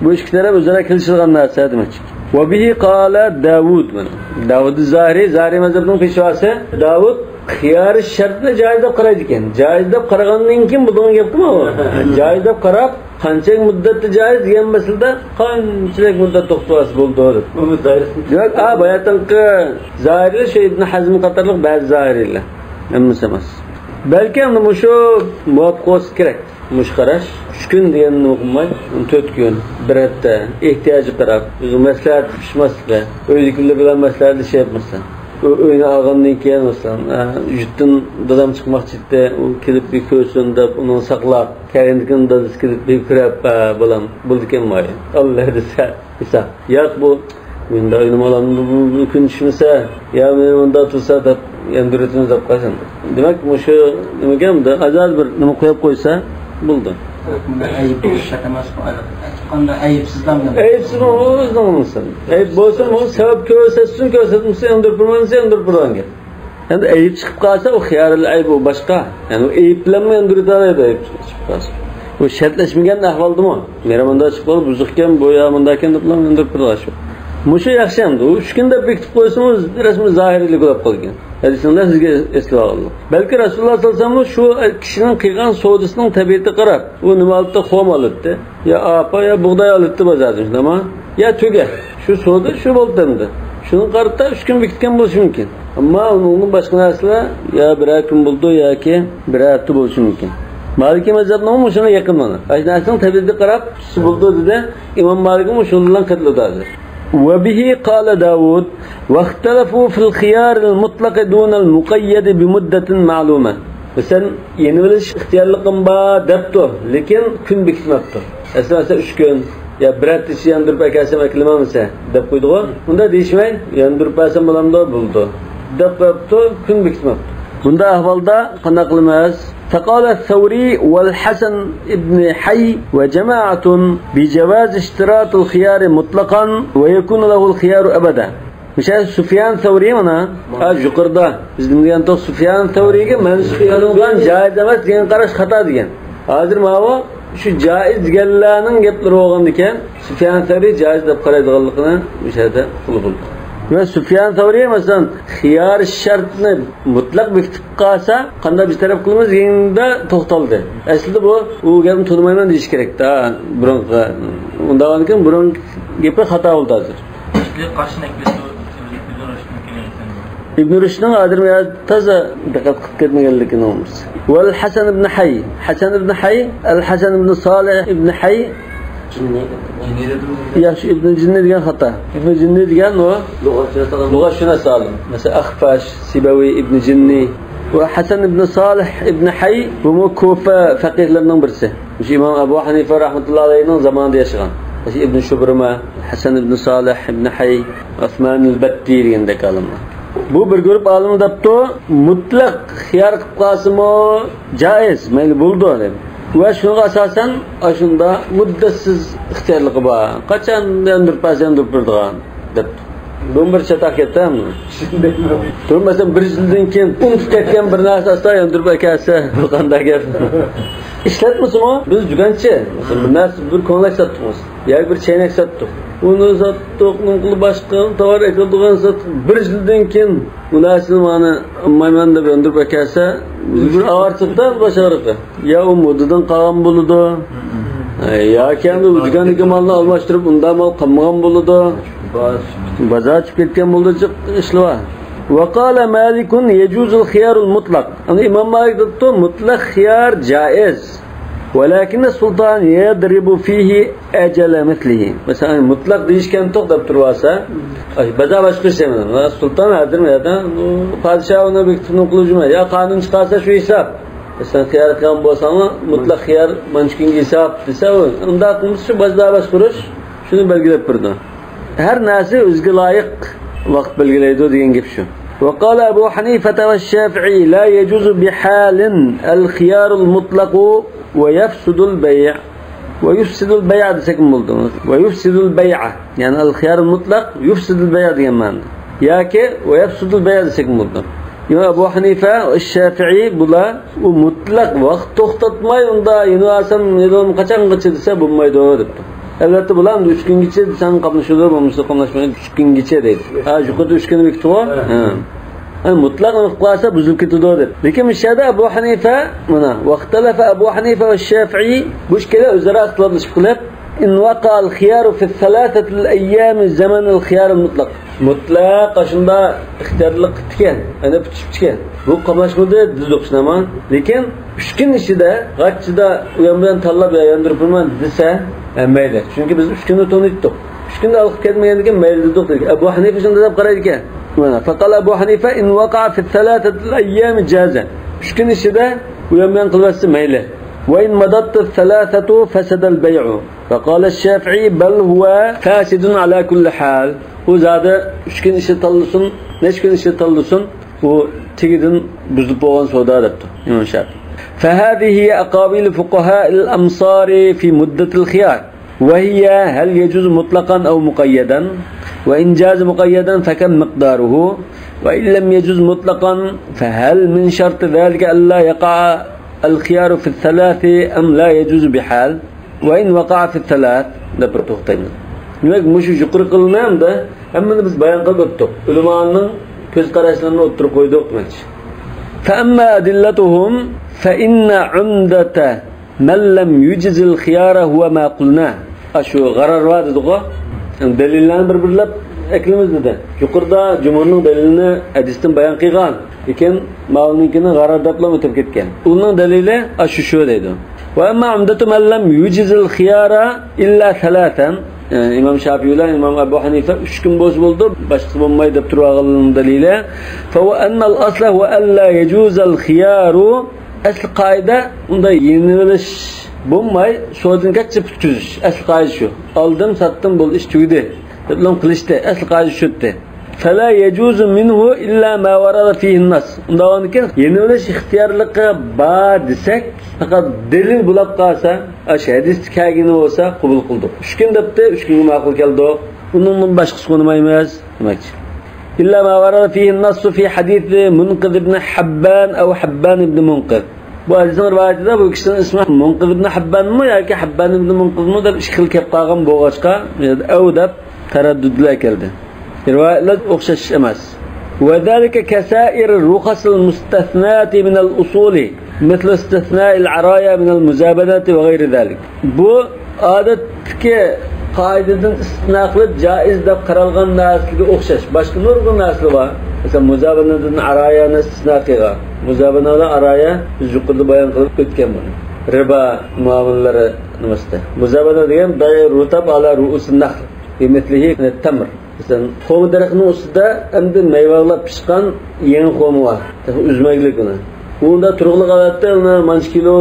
بۇ ئىككى تەرەپ ئۆزئارا كېلىشىدىغان نەرسە دېمەكچى. وبه قال داود، مانا داۋۇد زاھىرى، زاھىرى مەزھەپنىڭ پېشۋاسى داۋۇد خىيار شەرتنى جائىز دەپ قارايدىكەن. جائىز دەپ قارىغاندىن كېيىن بۇ دېگەن گەپ قىلما ئۇ. جائىز دەپ قاراپ، قانچىلىك مۇددەتتە جائىز دېگەن مەسىلىدە قانچىلىك مۇددەت توختىۋالسا بولىدۇ دەپ. ئۇمۇ دائىرىسى. دېمەك، ئا، باياتىنقى زاھىرى شۇ ئىبن ھەزم قاتارلىق بەزى زاھىرىيلەر. ھەممىسى ئەمەس. بەلكى ئەمدى مۇشۇ مۇۋاپىق بولسا كېرەك. مۇشۇ قاراش. ئۈچ كۈن دېگەننى ئوقۇماي، تۆت كۈن، بىر ھەپتە، ئېھتىياجغا قاراپ، ئۆزىنىڭ مەسلىھەت قىلىشماسلىقى، ئۆيدىكىلەر بىلەن مەسلىھەتلىشىپ مەسىلەن. ئۆ-، ئۆينى ئالغاندىن كېيىن مەسىلەن، ئە، يۇرتتىن دادام چىقماقچى ئىدى، ئۇ كېلىپ بىر كۆرسۇن دەپ، ئۇنى ساقلاپ، كەينىدىن دادىسى كېلىپ بىر كۆرۈپ، ئە، بالام، بولىدىكەن مايا. ئاللا دېسە، دېسە. ياق، بۇ مۇنداق ئۆينى ئالامدۇ بۇ، بۇ كۈن چۈشمىسە، يا مېنى مۇنداق تۇرسا دەپ ياندۇرۇۋېتىمىز دەپ قالسۇن. دېمەك، مۇشۇ نېمىگە ئەمدى ئازادە بىر نېمە قويۇپ قويسا بولدى. ئەيىب بولۇش شەرت ئەمەسقۇ، ئەيىبسىزلا. ئەيىبسىز، ئۇ ئۆزىنىڭ نېمىسى. ئەيىب بولسىمۇ، سەۋەب كۆرسەتسۇن، كۆرسەتمىسۇن، ياندۇرۇپ بولمىسا ياندۇرۇپ بولغان گەپ. ئەمدى ئەيىب چىقىپ قالسا، ئۇ خىيارىل ئەيب، ئۇ باشقا. يەنى ئۇ ئەيىبلەنمەي ياندۇرۇۋېتەلەيدۇ، ئەيىب چىقىپ قالسا. ئۇ شەرتلەشمىگەن ئەھۋالدىمۇ، مېنى مۇنداق چىقىپ قالدى، بۇزۇقكەن، بۇ يا مۇنداقكەن دەپلا ياندۇرۇپ بېرىدىغان شۇ. مۇشۇ ياخشى ئەمدى. ئۇ ئۈچ كۈن دەپ بېكىتىپ قويسىڭىز، رەسمىي زاھىرىيلىك بولۇپ قالىدىكەن. ھەدىسىڭلار سىزگە ئېسىلىۋالغانلىق. بەلكى رەسۇلۇللا ساللاللاھۇ ئەلەيھى ۋەسەللەم شۇ كىشىنىڭ قىلغان سودىسىنىڭ تەبىئىتىگە قاراپ، ئۇ نېمە ئالاتتى؟ خۇم ئالاتتى. يا ئارپا، يا بۇغداي ئالاتتى بازاردىن، شۇنداقمۇ؟ يا تۆگە. شۇ سودا شۇ بولدى ئەمدى. شۇنىڭغا قارىتا ئۈچ كۈن بېكىتكەن بولۇشى مۇمكىن. ئەمما ئۇنىڭدىن باشقا نەرسىلەر يا بىرەر كۈن بولىدۇ ياكى بىرەر ھەپتە بولۇشى مۇمكىن. مالىكىي مەزھەپنىڭمۇ شۇنىڭغا يېقىن مانا. ئاشۇ نەرسىنىڭ تەبىئىتىگە قاراپ، تۈسى بولىدۇ دېدى. ئىمام مالىكمۇ شۇنىڭ بىلەن قېتىلىدۇ ھازىر. وبه قال داود، واختلفوا في الخيار المطلق دون المقيد بمدة معلومة. مەسىلەن، يېنىۋېلىش ئىختىيارلىقىم بار دەپتۇ، لېكىن كۈن بېكىتمەپتۇ. ئەسلى مەسىلەن، ئۈچ كۈن يا بىر ھەپتە ئىچىدە ياندۇرۇپ ئەكەلسەم ئەكىلىمەمسە دەپ قويدىغۇ. ئۇنداق دېيىشمەي، ياندۇرۇپ بەرسەم بولامدۇ؟ بولىدۇ دەپ قويۇپتۇ، كۈن بېكىتمەپتۇ. بۇنداق ئەھۋالدا قانداق قىلىمىز؟ فقال الثوري والحسن بن حي وجماعة بجواز اشتراط الخيار مطلقا ويكون له الخيار أبدا. مىسال، سۇفيان سەۋرى مانا، ھە، يۇقىرىدا بىز نېمە دېگەنتۇق؟ سۇفيان سەۋرىگە مەنسۇخ قىلىنغان جائىز ئەمەس دېگەن قاراش خاتا دېگەن. ھازىر ماۋۇ شۇ جائىز دېگەنلەرنىڭ گەپلىرى بولغاندىكىن، سۇفيان سەۋرى جائىز دەپ قارايدىغانلىقىنى مۇشۇ يەردە قىلغىلى بولىدۇ. ۋە سۇفيان سەۋرى، مەسىلەن، خىيار شەرتنى مۇتلەق بېكىتىپ قالسا، قانداق بىر تەرەپ قىلىمىز دېگەندە توختالدى. ئەسلىدە بۇ، ئۇ گەپنى تونۇمايمەن دېيىش كېرەك. ھە، بۇرۇنقى، ئۇنداق بولغاندىكىن بۇرۇنقى گېپى خاتا بولدى ھازىر. قاشنى ئەكلىسۇ، ئىبن رۇشدنىڭ ئادىرىمى تازا دىققەت قىلىپ كەتمىگەنلىكىنىڭ. ۋەل ھەسەن ئىبن ھەي. ھەسەن ئىبن ھەي، ئەل ھەسەن ئىبن سالىھ ئىبن ھەي. ياخشى، ئىبن جىننى دېگەن خاتا. ئىبن جىننى دېگەن ئۇ لۇغەتشۇناس ئالىم. مەسىلەن، ئەخفەش، سىبەۋى، ئىبن جىننى. ۋە ھەسەن ئىبن سالىھ ئىبن ھەي، بۇمۇ كۇفە فەقىھلىرىنىڭ بىرسى. مۇشۇ ئىمام ئەبۇ ھەنىفە رەھمەتۇللا ئەلەيھىنىڭ زامانىدا ياشىغان. مۇشۇ ئىبن شۇبرىمە، ھەسەن ئىبن سالىھ ئىبن ھەي، ئۇسمانىل بەتتى دېگەندەك ئالىملار. بۇ بىر گۇرۇپ ئالىملار دەپتۇ، مۇتلەق خىيار قىلىپ قالسىمۇ جائىز، مەيلى، بولىدۇ دەپ. ۋە شۇنىڭغا ئاساسەن، ئاشۇنداق مۇددەتسىز ئىختىيارلىقى بار. قاچان ياندۇرۇپ بەرسە ياندۇرۇپ بېرىدىغان دەپتۇ. بۇ بىر چاتاق گەپتە. تۇرۇپ، مەسىلەن، بىر يىلدىن كېيىن ئۇنتۇپ كەتكەن بىر نەرسە ئاستا ياندۇرۇپ ئەكەلسە، بۇ قانداق گەپ؟ ئىشلەتمىسىمۇ، بىز دۇكانچى، مەسىلەن، بىر نەرسە، بىر كۆڭلەك ساتتۇق، ياكى بىر چەينەك ساتتۇق. ئۇنى ساتتۇق، ئۇنىڭ باشقا تاۋار ئەكېلىدىغان ساتتۇق. بىر يىلدىن كېيىن ئۇ نەرسىنى مانا ئالمايمەن دەپ ياندۇرۇپ ئەكەلسە، بىز بىر ئاۋارە چىقتى، باش ئاغرىقى. يا ئۇ مۇددىدىن قالغان بولىدۇ. ئە، ياكى ئەمدى دۇكاندىكى مالنى ئالماشتۇرۇپ، ئۇنداق مال قالمىغان بولىدۇ. بازار چۈشۈپ كەتكەن بولىدۇ، جىق ئىشلار بار. وقال مالك يجوز الخيار المطلق. ئەمدى ئىمام مالىك دەپتۇ، مۇتلەق خىيار جائىز. ولكن السلطان يضرب فيه أجل مثله. مەسىلەن، مۇتلەق دېيىشكەنتۇق دەپ تۇرۇۋالسا، بازار باشقۇرۇش دەيمەن. سۇلتان ھازىر يا پادىشاھ ئۇنى بېكىتىپ قىلىپ جۈمە. يا قانۇن چىقارسا شۇ ھېساب. مەسىلەن، خىيار قىلغان بولساڭمۇ، مۇتلەق خىيار مانچە كۈنگە ھېساب دېسە، ئۇ ئۇنداق قىلمىسا شۇ بازار باشقۇرۇش شۇنى بەلگىلەپ بېرىدۇ. ھەر نەرسە ئۆزىگە لايىق ۋاقىت بەلگىلەيدۇ دېگەن گەپ شۇ. وقال أبو حنيفة والشافعي لا يجوز بحال الخيار المطلق ويفسد البيع. ويفسد البيع دېسەكمۇ بولىدۇ. ويفسد البيع، يەنى الخيار المطلق يفسد البيع دېگەن مەنىدە. ياكى ويفسد البيع دېسەكمۇ بولىدۇ. ئىمام ئەبۇ ھەنىفە، شافىئىي بۇلار ئۇ مۇتلەق ۋاقىت توختاتماي، ئۇندا يېنىۋالسام، يېنىۋالسام قاچانغىچە دېسە، بولمايدۇ دەپتۇ. ئەلۋەتتە، بۇلار ئەمدى ئۈچ كۈنگىچە دېسەڭ قاملىشىدۇ، بولمىسا قاملاشمايدۇ. ئۈچ كۈنگىچە دەيدۇ. ھە، يۇقىرىدا ئۈچ كۈننى بېكىتىۋۇ. ھە. ھە. ھە، مۇتلەق قىلىپ قالسا بۇزۇلۇپ كېتىدۇ دەپ. لېكىن مۇشۇ يەردە ئەبۇ ھەنىفە، مانا، واختلف أبو حنيفة والشافعي، بۇ ئىككىلى ئۆزئارا ئىختىلاپلىشىپ قېلىپ، إن وقع الخيار في الثلاثة الأيام زمن الخيار المطلق. مۇتلەق ئاشۇنداق ئىختىيارلىق قىپتىكەن، يەنى پۈتۈشۈپتىكەن. بۇ قاملاشمىدى، دېدۇق شۇنداقمۇ؟ لېكىن ئۈچ كۈن ئىچىدە غاچچىدا ئۇيان بۇيان تاللاپ يا ياندۇرۇپ بېرىمەن دېسە، ھە، مەيلى. چۈنكى بىز ئۈچ كۈننى تونۇيتتۇق. ئۈچ كۈندە ئالقىپ كەتمىگەندىكىن مەيلى دېدۇق دېدى. ئەبۇ ھەنىفە شۇنداق دەپ قارايدىكەن. مانا، فقال أبو حنيفة إن وقع في الثلاثة الأيام جاز. ئۈچ كۈن ئىچىدە ئۇيان بۇيان قىلىۋەتسە مەيلى. وإن مضت الثلاثة فسد البيع. وقال الشافعي: بل هو فاسد على كل حال. ئۇ زادى ئۈچ كۈن ئىچىدە تاللىسۇن، نەچچە كۈن ئىچىدە تاللىسۇن، ئۇ تېگىدىن بۇزۇلۇپ بولغان سودا دەپتۇ ئىمام شافىئىي. فهذه هي أقاويل فقهاء الأمصار في مدة الخيار. وهي: هل يجوز مطلقا أو مقيدا؟ وإن جاز مقيدا فكم مقداره؟ وإن لم يجز مطلقا فهل من شرط ذلك ألا يقع الخيار في الثلاث أم لا يجوز بحال؟ وإن وقع في الثلاث دەپ بىر توختايمىز. دېمەك، مۇشۇ يۇقىرىقىلارنى ھەمدە ھەممىنى بىز بايان قىلىپ ئۆتتۇق. ئۆلىمانىڭ كۆز قاراشلىرىنى ئوتتۇرىغا قويدۇق دېمەكچى. فأما أدلتهم فإن عمدة من لم يجز الخيار هو ما قلنا. ئاشۇ غارار بار دېدىغۇ. دەلىللەرنى بىر-بىرلەپ ئەكلىمىز دېدى. يۇقىرىدا جۇمھۇرنىڭ دەلىلىنى ھەدىستىن بايان قىلغان. لېكىن ماۋۇنىڭكىنى غارار دەپلا ئۆتۈپ كەتكەن. ئۇنىڭ دەلىلى ئاشۇ شۇ دەيدۇ. وأما عمدة من لم يجز الخيار إلا ثلاثا. ئىمام شافىئىي بىلەن ئىمام ئەبۇ ھەنىفە ئۈچ كۈن بولسا بولىدۇ، باشقىسى بولمايدۇ دەپ تۇرۇۋالغانلىرىنىڭ دەلىلى. فهو أن الأصل هو ألا يجوز الخيار. ئەسلى قائىدە ئۇنداق يېنىۋېلىش بولماي، سودىنى قەتئىي پۈتكۈزۈش. ئەسلى قائىدە شۇ. ئالدىم، ساتتىم، بولدى، ئىش تۈگىدى دەپ قىلىشتى. ئەسلى قائىدە شۇ ئىدى. فلا يجوز منه إلا ما ورد فيه النص. ئۇنداق بولغاندىكىن يېنىۋېلىش ئىختىيارلىقى بار دېسەك، پەقەت دەلىل بولاپ قالسا، ئاشۇ ھەدىستە كەلگىنى بولسا قوبۇل قىلدۇق. ئۈچ كۈن دەپتۇ، ئۈچ كۈنگە ماقۇل كەلدۇق. ئۇنىڭدىن باشقىسىغا ئۇنىمايمىز دېمەكچى. إلا ما ورد فيه النص في حديث منقذ بن حبان أو حبان بن منقذ. بۇ ھەدىسنىڭ رىۋايىتىدە بۇ كىشىنىڭ ئىسمى مۇنقىز ئىبن ھەببانمۇ ياكى ھەببان ئىبن مۇنقىزمۇ دەپ ئىككى خىل كەپ قالغان بولغاچقا، ئەۋۇ دەپ تەرەددۇتلار كەلدى. رىۋايەتلەر ئوخشاش ئەمەس. وذلك كسائر الرخص المستثناة من الأصول مثل استثناء العرايا من المزابنة وغير ذلك. بۇ ئادەتتىكى قائىدىدىن ئىستىسنا قىلىپ جائىز دەپ قارالغان نەرسىلەرگە ئوخشاش باشقا نۇرغۇن نەرسىلەر بار. مەسىلەن، مۇزابانىدىن ئارايانى ئىستىسنا قىلغان. مۇزابانا بىلەن ئارايا بىز يۇقىرىدا بايان قىلىپ ئۆتكەن بۇنى. رىبا مۇئامىلىلىرى نېمىسىدە. مۇزابانا دېگەن بيع الرطب على رؤوس النخل بمثله التمر. مەسىلەن، خورما دەرىخىنىڭ ئۈستىدە ئەمدى مەيۋەلەپ پىشقان يېڭى خورما بار. تېخى ئۈزمەگلىك ئۇنى. ئۇندا تۇرۇقلۇق ھالەتتە ئۇنى مانچە كىلو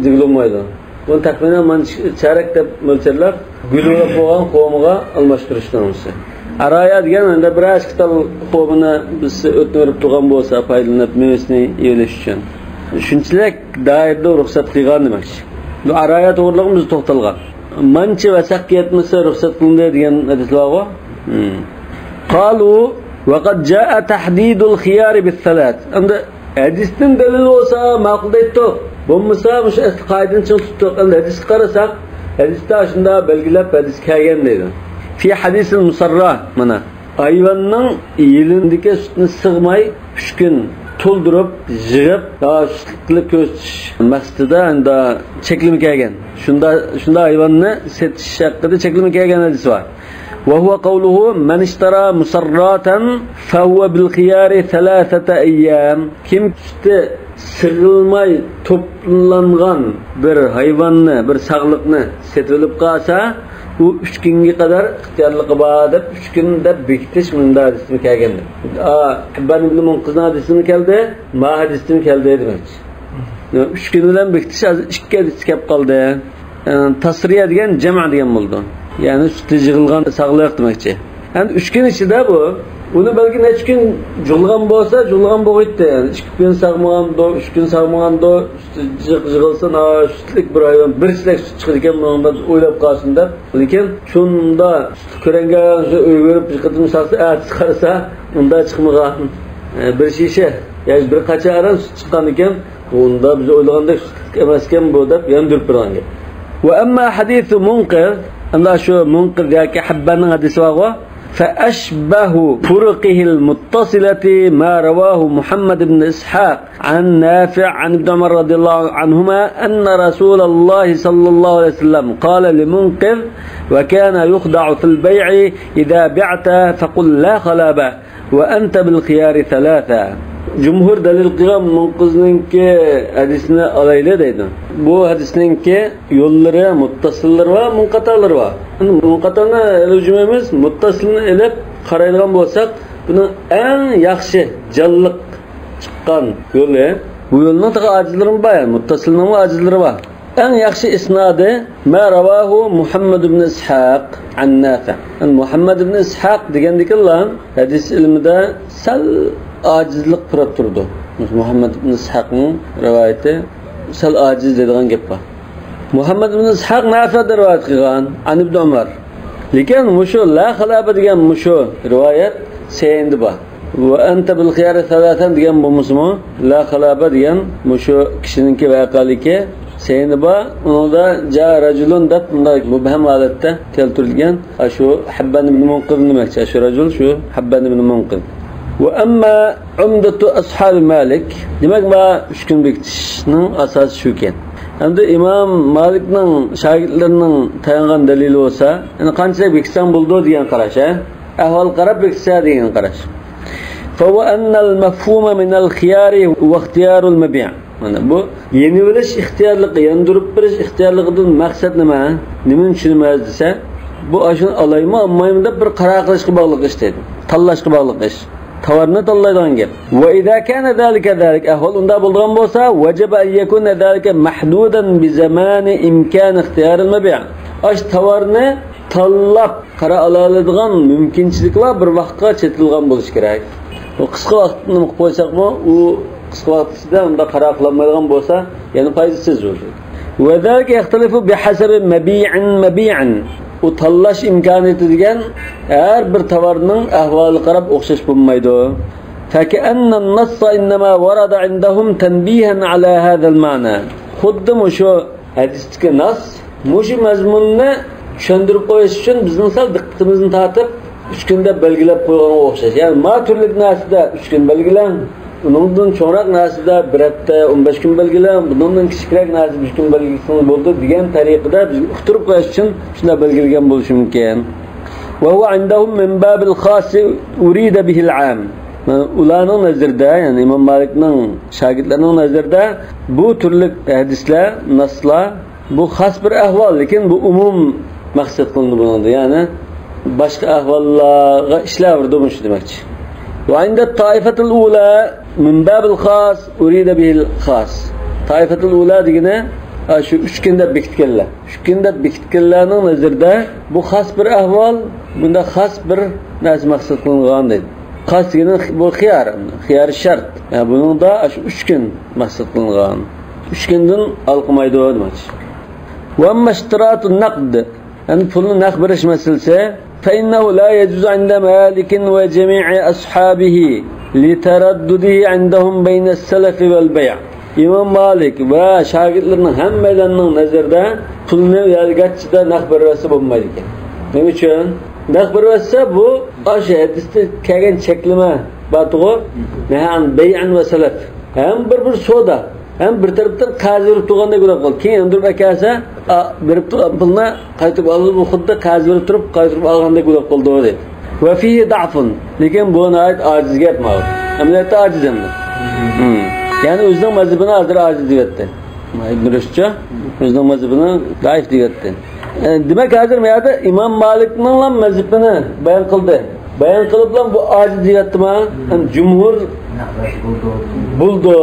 دېگىلى بولمايدۇ. بۇنى تەخمىنەن مانچە چارەك دەپ مۆلچەرلەپ، گۈل بولۇپ بولغان خورمىغا ئالماشتۇرۇشنىڭ ئۆزى. ئارايا دېگەن ئەمدى بىر ئىككى تال خورمىنى بىز ئۆتنە بېرىپ تۇرغان بولسا، پايدىلىنىپ مېۋىسىنى يېيىۋېلىش ئۈچۈن. شۇنچىلىك دائىرىدە رۇخسەت قىلغان دېمەكچى. بۇ ئارايا توغرىلىقمۇ بىز توختالغان. مانچە ۋەسەقكە يەتمىسە رۇخسەت قىلىندى دېگەن ھەدىس بارغۇ. قالۇ ۋەقەد جائە تەھدىدۇل خىيارى بىسسەلات. ئەمدى ھەدىستىن دەلىل بولسا ماقۇل دەيتتۇق. بولمىسا مۇشۇ ئەسلى قائىدىنى چىڭ تۇتتۇق. ئەمدى ھەدىسكە قارىساق، ھەدىستە ئاشۇنداق بەلگىلەپ ھەدىس كەلگەن دەيدۇ. في حديث المصرة، مانا. ھايۋاننىڭ يېلىندىكى سۈتىنى سىغماي ئۈچ كۈن تولدۇرۇپ، يىغىپ، ھا، سۈتلۈك قىلىپ كۆرسىتىش مەقسىتىدە ئەمدى چەكلىمە كەلگەن. شۇندا، شۇنداق ھايۋاننى سېتىش ھەققىدە چەكلىمە كەلگەن ھەدىس بار. وهو قوله من اشترى مصراة فهو بالخيار ثلاثة أيام. كىم سۈتى سىغىلماي توپلانغان بىر ھايۋاننى، بىر ساغلىقنى سېتىۋېلىپ قالسا، ئۇ ئۈچ كۈنگە قەدەر ئىختىيارلىقى بار دەپ، ئۈچ كۈن دەپ بېكىتىش مۇندا ھەدىستىمۇ كەلگەن. ئا، ھەببان ئىبنى مۇنقىزنىڭ ھەدىستىمۇ كەلدى، ما ھەدىستىمۇ كەلدى دېمەكچى. ئۈچ كۈن بىلەن بېكىتىش ھازىر ئىككى ھەدىس كەپ قالدى. ئە، تاسرىيە دېگەن جەمە دېگەن بولىدۇ. يەنى سۈتى يىغىلغان ساغلىق دېمەكچى. ئەمدى ئۈچ كۈن ئىچىدە بۇ، ئۇنى بەلكى نەچچە كۈن جۇغلىغان بولسا، جۇغلىغان بولغىيتتى. يەنى ئىككى كۈن ساغمىغاندۇ، ئۈچ كۈن ساغمىغاندۇ، سۈتى جىق يىغىلسا، ناھايىتى سۈتلۈك بىر ھايۋان، بىر چېلەك سۈت چىقىدىكەن بۇنىڭدىن ئويلاپ قالسۇن دەپ. لېكىن شۇندا سۈت كۆرەڭگە ئۆيگە بېرىپ بىر قېتىم ساقسا، ئەتىسى قارىسا، ئۇندا چىقمىغان. ئە، بىر شىشە ياكى بىر قاچا ئاران سۈت چىققان ئىكەن، ئۇندا بىز ئويلىغاندەك سۈتلۈك ئەمەسكەن بۇ دەپ ياندۇرۇپ بېرىدىكەن. وأما حديث منقذ، ئەمدى شۇ مۇنقىز ياكى ھەبباننىڭ ھەدىسى بارغۇ. فأشبه طرقه المتصلة ما رواه محمد بن إسحاق عن نافع عن ابن عمر رضي الله عنهما أن رسول الله صلى الله عليه وسلم قال لمنقذ وكان يخدع في البيع إذا بعت فقل لا خلاب وأنت بالخيار ثلاثة. جۇمھۇر دەلىل قىلغان مۇنقىزنىڭكى ھەدىسىنى ئالايلى دەيدۇ. بۇ ھەدىسنىڭكى يوللىرى، مۇتتەسىللىرى بار، مۇنقەتەلىرى بار. ئەمدى مۇنقەتەلنى ئېلىپ جۈمەيمىز، مۇتتەسىلنى ئېلىپ قارايدىغان بولساق، بۇنىڭ ئەڭ ياخشى، جانلىق چىققان يولى. بۇ يولنىڭ تېخى ئاجىزلىرىمۇ بار، يەنى مۇتتەسىلنىڭمۇ ئاجىزلىرى بار. ئەڭ ياخشى ئىسنادى ما رواھۇ مۇھەممەد ئىبن ئىسھاق ئەن نافىئ. يەنى مۇھەممەد ئىبن ئىسھاق دېگەندىكىنلا ھەدىس ئىلمىدا سەل ئاجىزلىق پۇراپ تۇرىدۇ. مۇھەممەد ئىبن ئىسھاقنىڭ رىۋايىتى سەل ئاجىز دەيدىغان گەپ بار. مۇھەممەد ئىبن ئىسھاق نافىئدىن رىۋايەت قىلغان، ئەن ئىبن ئۆمەر. لېكىن مۇشۇ لا خىلاپە دېگەن مۇشۇ رىۋايەت سەھىھىندە بار. ۋە ئەنتە بىل خىيارى سەلاسەن دېگەن بولمىسىمۇ، لا خىلاپە دېگەن مۇشۇ كىشىنىڭكى ۋەقەلىكى سەھىھىندە بار. ئۇنىڭدا جا رەجۇلۇن دەپ مۇنداق مۇبھەم ھالەتتە كەلتۈرۈلگەن. ئاشۇ ھەببان ئىبن مۇنقىز دېمەكچى. ئاشۇ رەجۇل شۇ ھەببان ئىبن مۇنقىز. ۋە ئەمما ئۇمدەتۇ ئەسھابى مالىك. دېمەك، ما ئۈچ كۈن بېكىتىشنىڭ ئاساسى شۇكەن. ئەمدى ئىمام مالىكنىڭ شاگىرتلىرىنىڭ تايانغان دەلىلى بولسا، يەنى قانچىلىك بېكىتسەڭ بولىدۇ دېگەن قاراش، ھە؟ ئەھۋال قاراپ بېكىتسە دېگەن قاراش. فهو أن المفهوم من الخيار هو اختيار المبيع. مانا بۇ يېنىۋېلىش ئىختىيارلىقى، ياندۇرۇپ بېرىش ئىختىيارلىقىدىن مەقسەت نېمە؟ نېمىنى چۈشىنىمىز دېسە، بۇ ئاشۇنى ئالايمۇ، ئالمايمۇ دەپ بىر قارار قىلىشقا باغلىق ئىش دەيدۇ. تاللاشقا باغلىق ئىش. تاۋارنى تاللايدىغان گەپ. وإذا كان ذلك كذلك، ئەھۋال ئۇنداق بولىدىغان بولسا، وجب أن يكون ذلك محدودا بزمان إمكان اختيار المبيع. ئاشۇ تاۋارنى تاللاپ قارار ئالالايدىغان مۇمكىنچىلىكى بار بىر ۋاقىتقا چېتىلغان بولۇشى كېرەك. ئۇ قىسقا ۋاقىتنى قىلىپ قويساقمۇ، ئۇ قىسقا ۋاقىت ئىچىدە ئۇنداق قارار قىلالمايدىغان بولسا، يەنە پايدىسىز بولىدۇ. وذلك يختلف بحسب مبيع مبيع. ئۇ تاللاش ئىمكانىيىتى دېگەن ھەر بىر تاۋارنىڭ ئەھۋالىغا قاراپ ئوخشاش بولمايدۇ. فكأن النص إنما ورد عندهم تنبيها على هذا المعنى. خۇددى مۇشۇ ھەدىستىكى ناس مۇشۇ مەزمۇننى چۈشەندۈرۈپ قويۇش ئۈچۈن بىزنىڭ سەل دىققىتىمىزنى تارتىپ، ئۈچ كۈن دەپ بەلگىلەپ قويغانغا ئوخشاش. يەنى ما تۈرلۈك نەرسىدە ئۈچ كۈن بەلگىلەڭ، ئۇنىڭدىن چوڭراق نەرسىدە بىر ھەپتە، ئون بەش كۈن بەلگىلەڭ، بۇنىڭدىن كىچىكرەك نەرسىدە بىر كۈن بەلگىلىسىڭىز بولىدۇ دېگەن تەرىقىدە بىزگە ئۇقتۇرۇپ قويۇش ئۈچۈن شۇنداق بەلگىلىگەن بولۇشى مۇمكىن. وهو عندهم من باب الخاص أريد به العام. ئۇلارنىڭ نەزىرىدە، يەنى ئىمام مالىكنىڭ شاگىرتلىرىنىڭ نەزىرىدە بۇ تۈرلۈك ھەدىسلەر، ناسلار، بۇ خاس بىر ئەھۋال، لېكىن بۇ ئومۇم مەقسەت قىلىنىدۇ بۇنىڭدا، يەنى باشقا ئەھۋاللارغا ئىشلەۋېرىدۇ مۇشۇ دېمەكچى. وعند الطائفة الأولى من باب الخاص أريد به الخاص. تائىفەتۇل ئۇلا دېگىنى، ئا، شۇ ئۈچ كۈن دەپ بېكىتكەنلەر. ئۈچ كۈن دەپ بېكىتكەنلەرنىڭ نەزىرىدە بۇ خاس بىر ئەھۋال، بۇندا خاس بىر نەرسە مەقسەت قىلىنغان دەيدۇ. خاس دېگىنى بۇ خىيار، خىيار شەرت. يەنى بۇنىڭدا شۇ ئۈچ كۈن مەقسەت قىلىنغان. ئۈچ كۈندىن ھالقىمايدۇ دېمەكچى. وأما اشتراط النقد، يەنى پۇلنى نەق بېرىش مەسىلىسى، فإنه لا يجوز عند مالك وجميع أصحابه لتردده عندهم بين السلف والبيع. ئىمام مالىك ۋە شاگىرتلىرىنىڭ ھەممەيلەننىڭ نەزىرىدە پۇلنى يەرگەچچىدە نەق بېرىۋەتسە بولمايدىكەن. نېمە ئۈچۈن؟ نەق بېرىۋەتسە بۇ ئاشۇ ھەدىستە كەلگەن چەكلىمە بارتۇغۇ، نەھەن بەيئەن ۋە سەلەف. ھەم بىر، بىر سودا، ھەم بىر تەرەپتىن قەرز بېرىپ تۇرغاندەك بولۇپ قالدى. كېيىن ياندۇرۇپ ئەكەلسە، ئا، بېرىپ تۇرغان پۇلنى قايتۇرۇپ ئالىدۇ. بۇ خۇددى قەرز بېرىپ تۇرۇپ قايتۇرۇپ ئالغاندەك بولۇپ قالدى دەيدۇ. وفيه ضعف. لېكىن بۇ ناھايىتى ئاجىز گەپ ماۋۇ. ئەمەلىيەتتە ئاجىز ئەمدى. يەنى ئۆزىنىڭ مەزھىپىنى ھازىر ئاجىز دەيۋەتتى. ئىبن رۇشدچۇ ئۆزىنىڭ مەزھىپىنى زەئىپ دەيۋەتتى. ئە، دېمەك، ھازىر بۇ يەردە ئىمام مالىكنىڭلا مەزھىپىنى بايان قىلدى. بايان قىلىپلا بۇ ئاجىز دەيۋەتتىما؟ يەنى جۇمھۇر بولىدۇ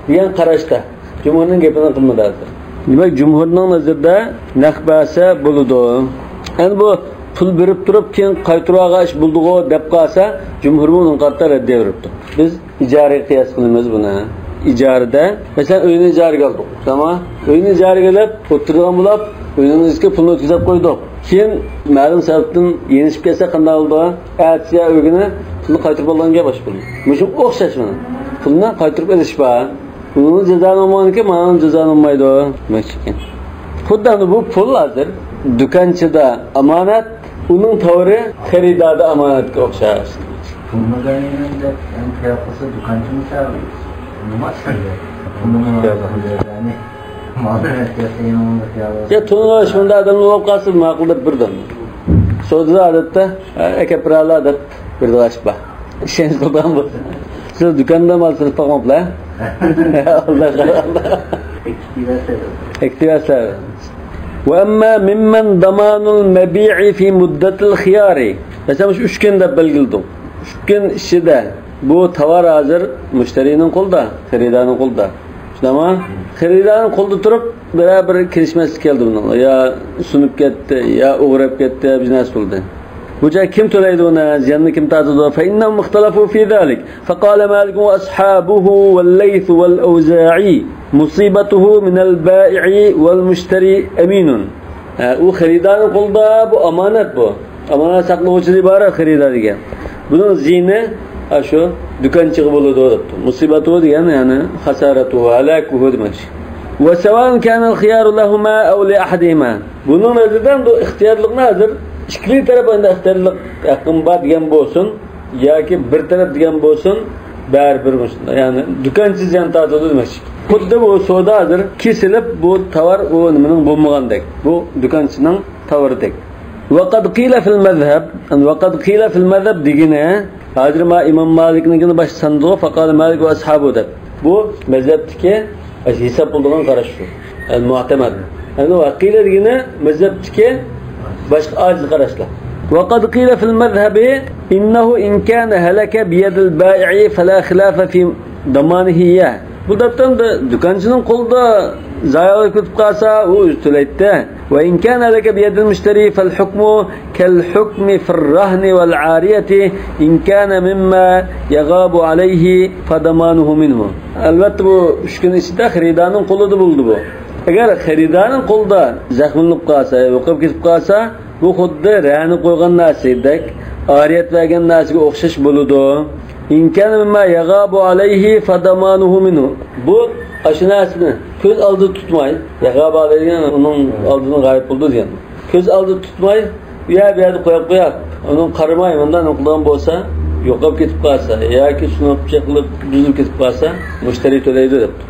دېگەن قاراشتا. جۇمھۇرنىڭ گېپىنى قىلمىدى ھازىر. دېمەك، جۇمھۇرنىڭ نەزىرىدە نەق بەرسە بولىدۇ. يەنى بۇ پۇل بېرىپ تۇرۇپ، كېيىن قايتۇرۇۋالغان ئىش بولىدىغۇ دەپ قالسا، جۇمھۇرمۇ ئۇنىڭغا قارىتا رەددىيە بېرىپتۇ. بىز ئىجارىگە قىياس قىلىمىز بۇنى. ئىجارىدە، مەسىلەن، ئۆينى ئىجارىگە ئالدۇق، تامام. ئۆينى ئىجارىگە ئېلىپ، ئولتۇرىدىغان بولۇپ، ئۆينىڭ ئىچىگە پۇلنى ئۆتكۈزۈپ قويدۇق. كېيىن مەلۇم سەۋەبتىن يېنىشىپ كەتسە قانداق بولىدۇ؟ ئەتىسى يا ئۆگۈنى پۇلنى قايتۇرۇپ ئالغان گەپ ئاشۇ پۇلنى. مۇشۇ ئوخشاش مانا. پۇلنى قايتۇرۇپ ئېلىش بار. ئۇنىڭ جازالانمىغانكى، مانا جازالانمايدۇ دېمەكچىكەن. خۇددى ئەمدى بۇ پۇل ھازىر دۇكانچىدا ئامانەت، ئۇنىڭ تاۋىرى خېرىداردا ئامانەتكە ئوخشاش. پۇلنى بەرمەيمەن دەپ، يەنە تەلەپ قىلسا، دۇكانچىمۇ سەۋەب نېمە ئىشلەيدۇ؟ پۇلنى يەنى مالنى ئەتكەسە يەنە ئۇنى يا، تونۇش مۇنداق ئادەملەر بولۇپ قالسا، ماقۇل دەپ بېرىدۇ. سودىدا ئادەتتە، ئە، ئەكەپ بېرەلا دەپ بېرىدىغان ئىش بار. ئىشەنچ قىلىدىغان بولسا. سىز دۇكاندا مال سېتىپ باقماپلا؟ ئاللا، ئاللا. ئەكتىۋەسە. ئەكتىۋەسە. وأما ممن ضمان المبيع في مدة الخيار. مەسىلەن، مۇشۇ ئۈچ كۈن دەپ بەلگىلىدۇق. ئۈچ كۈن ئىچىدە بۇ تاۋار ھازىر مۇشتەرىنىڭ قولىدا، خېرىدارنىڭ قولىدا. شۇنداقمۇ؟ خېرىدارنىڭ قولىدا تۇرۇپ، بىرەر بىر كېلىشمەسلىك كەلدى بۇنىڭغا. يا سۇنۇپ كەتتى، يا ئوغرى ئېلىپ كەتتى، يا بىر نەرسە بولدى. بۇ چاغدا كىم تۆلەيدۇ بۇنى؟ زىياننى كىم تارتىدۇ؟ فإنهم اختلفوا في ذلك. فقال مالك وأصحابه والليث والأوزاعي: مصيبته من البائع والمشتري أمين. ھە، ئۇ خېرىدارنىڭ قولىدا، بۇ ئامانەت بۇ. ئامانەت ساقلىغۇچىدىن ئىبارەت خېرىدار دېگەن. بۇنىڭ زىيىنى، ھە، شۇ دۇكانچىغا بولىدۇ دەپتۇ. مۇسىبەتۇ دېگەن، يەنى خاسارەتۇ، ھالاكۇھۇ دېمەكچى. وسواء كان الخيار لهما أو لأحدهما. بۇنىڭ نەزىرىدە ئەمدى ئىختىيارلىقنى ھازىر ئىككىلى تەرەپ ئەمدى ئىختىيارلىق ھەققىم بار دېگەن بولسۇن ياكى بىر تەرەپ دېگەن بولسۇن، بەرىبىر مۇشۇنداق. يەنى دۇكانچى زىيان تارتىدۇ دېمەكچى. خۇددى بۇ سودا ھازىر كېسىلىپ، بۇ تاۋار ئۇ نېمىنىڭ بولمىغاندەك. بۇ دۇكانچىنىڭ تاۋىرىدەك. وقد قيل في المذهب، وقد قيل في المذهب دېگىنى، ھازىر ما ئىمام مالىكنىڭكىنى باشتا سانىدىغۇ، فقال مالك وأصحابه دەپ. بۇ مەزھەپتىكى ھېساب بولىدىغان قاراش شۇ. ئەل مۇئتەمەد. يەنى ۋەقىلە دېگىنى مەزھەپتىكى باشقا ئاجىز قاراشلار. وقد قيل في المذهب إنه إن كان هلك بيد البائع فلا خلاف في ضمانه إياه. بۇ دەپتەردە دۇكانچىنىڭ قولىدا زايە بولۇپ كېتىپ قالسا، ئۇ ئۆزى تۆلەيدۇ. وإن كان هلك بيد المشتري فالحكم كالحكم في الرهن والعارية إن كان مما يغاب عليه فضمانه منه. ئەلۋەتتە، بۇ ئۈچ كۈن ئىچىدە خېرىدارنىڭ قولىدا بولىدۇ بۇ. ئەگەر خېرىدارنىڭ قولىدا زەخىملىنىپ قالسا، يوقاپ كېتىپ قالسا، بۇ خۇددى رەھنە قويغان نەرسىدەك، ئارىيەت بەرگەن نەرسىگە ئوخشاش بولىدۇ. إن كان مما يغاب عليه فضمانه منه. بۇ ئاشۇ نەرسىنى كۆز ئالدىدا تۇتماي، يغاب عليه دېگەن ئۇنىڭ ئالدىدىن غايىب بولىدۇ دېگەن. كۆز ئالدىدا تۇتماي، ئۇ يەر بۇ يەردە قويۇپ قويۇپ، ئۇنىڭ قارىماي، مۇنداق نېمە قىلىدىغان بولسا، يوقاپ كېتىپ قالسا ياكى سۇنۇپ چېقىلىپ بۇزۇلۇپ كېتىپ قالسا، مۇشتەرى تۆلەيدۇ دەپتۇ.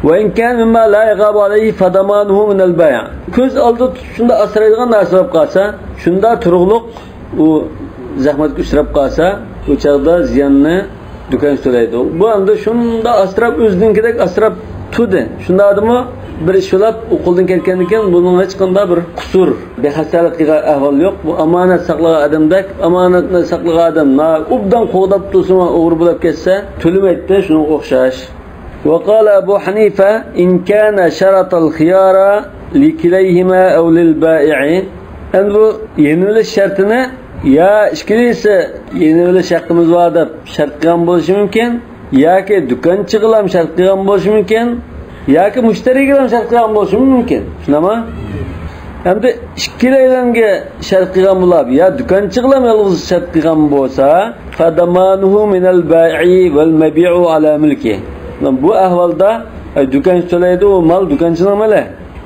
وإن كان مما لا يغاب عليه فضمانه من البائع. كۆز ئالدىدا تۇتۇپ شۇنداق ئاسرايدىغان نەرسە بولۇپ قالسا، شۇنداق تۇرۇقلۇق ئۇ زەخمەتكە ئۇچراپ قالسا، ئۇ چاغدا زىياننى دۇكانچى تۆلەيدۇ. بۇ ئەمدى شۇنداق ئاسراپ، ئۆزىنىڭكىدەك ئاسراپ تۇردى. شۇنداقتىمۇ بىر ئىش بولۇپ، ئۇ قولدىن كەتكەندىن كېيىن بۇنىڭ ھېچقانداق بىر قۇسۇر، بىخەستەلىك قىلغان ئەھۋال يوق. بۇ ئامانەت ساقلىغان ئادەمدەك، ئامانەتنى ساقلىغان ئادەم نا-، ئوبدان قوغداپ تۇرسىمۇ ئوغرى بولۇپ كەتسە، تۆلىمەيتتى، شۇنىڭغا ئوخشاش. وقال أبو حنيفة إن كان شرط الخيار لكليهما أو للبائع. ئەمدى بۇ يېنىۋېلىش شەرتىنى يا ئىككىلىسى يېنىۋېلىش ھەققىمىز بار دەپ شەرت قىلغان بولۇشى مۇمكىن، ياكى دۇكانچىغىلا شەرت قىلغان بولۇشى مۇمكىن، ياكى مۇشتەرىگىلا شەرت قىلغان بولۇشى مۇمكىن. شۇنداقمۇ؟ ئەمدى ئىككىلەيلەنگە شەرت قىلغان بولۇپ، يا دۇكانچىغىلا يالغۇز شەرت قىلغان بولسا، فضمانه من البائع والمبيع على ملكه. بۇ ئەھۋالدا، ئە، دۇكانچى تۆلەيدۇ، ئۇ مال دۇكانچىنىڭ مېلى.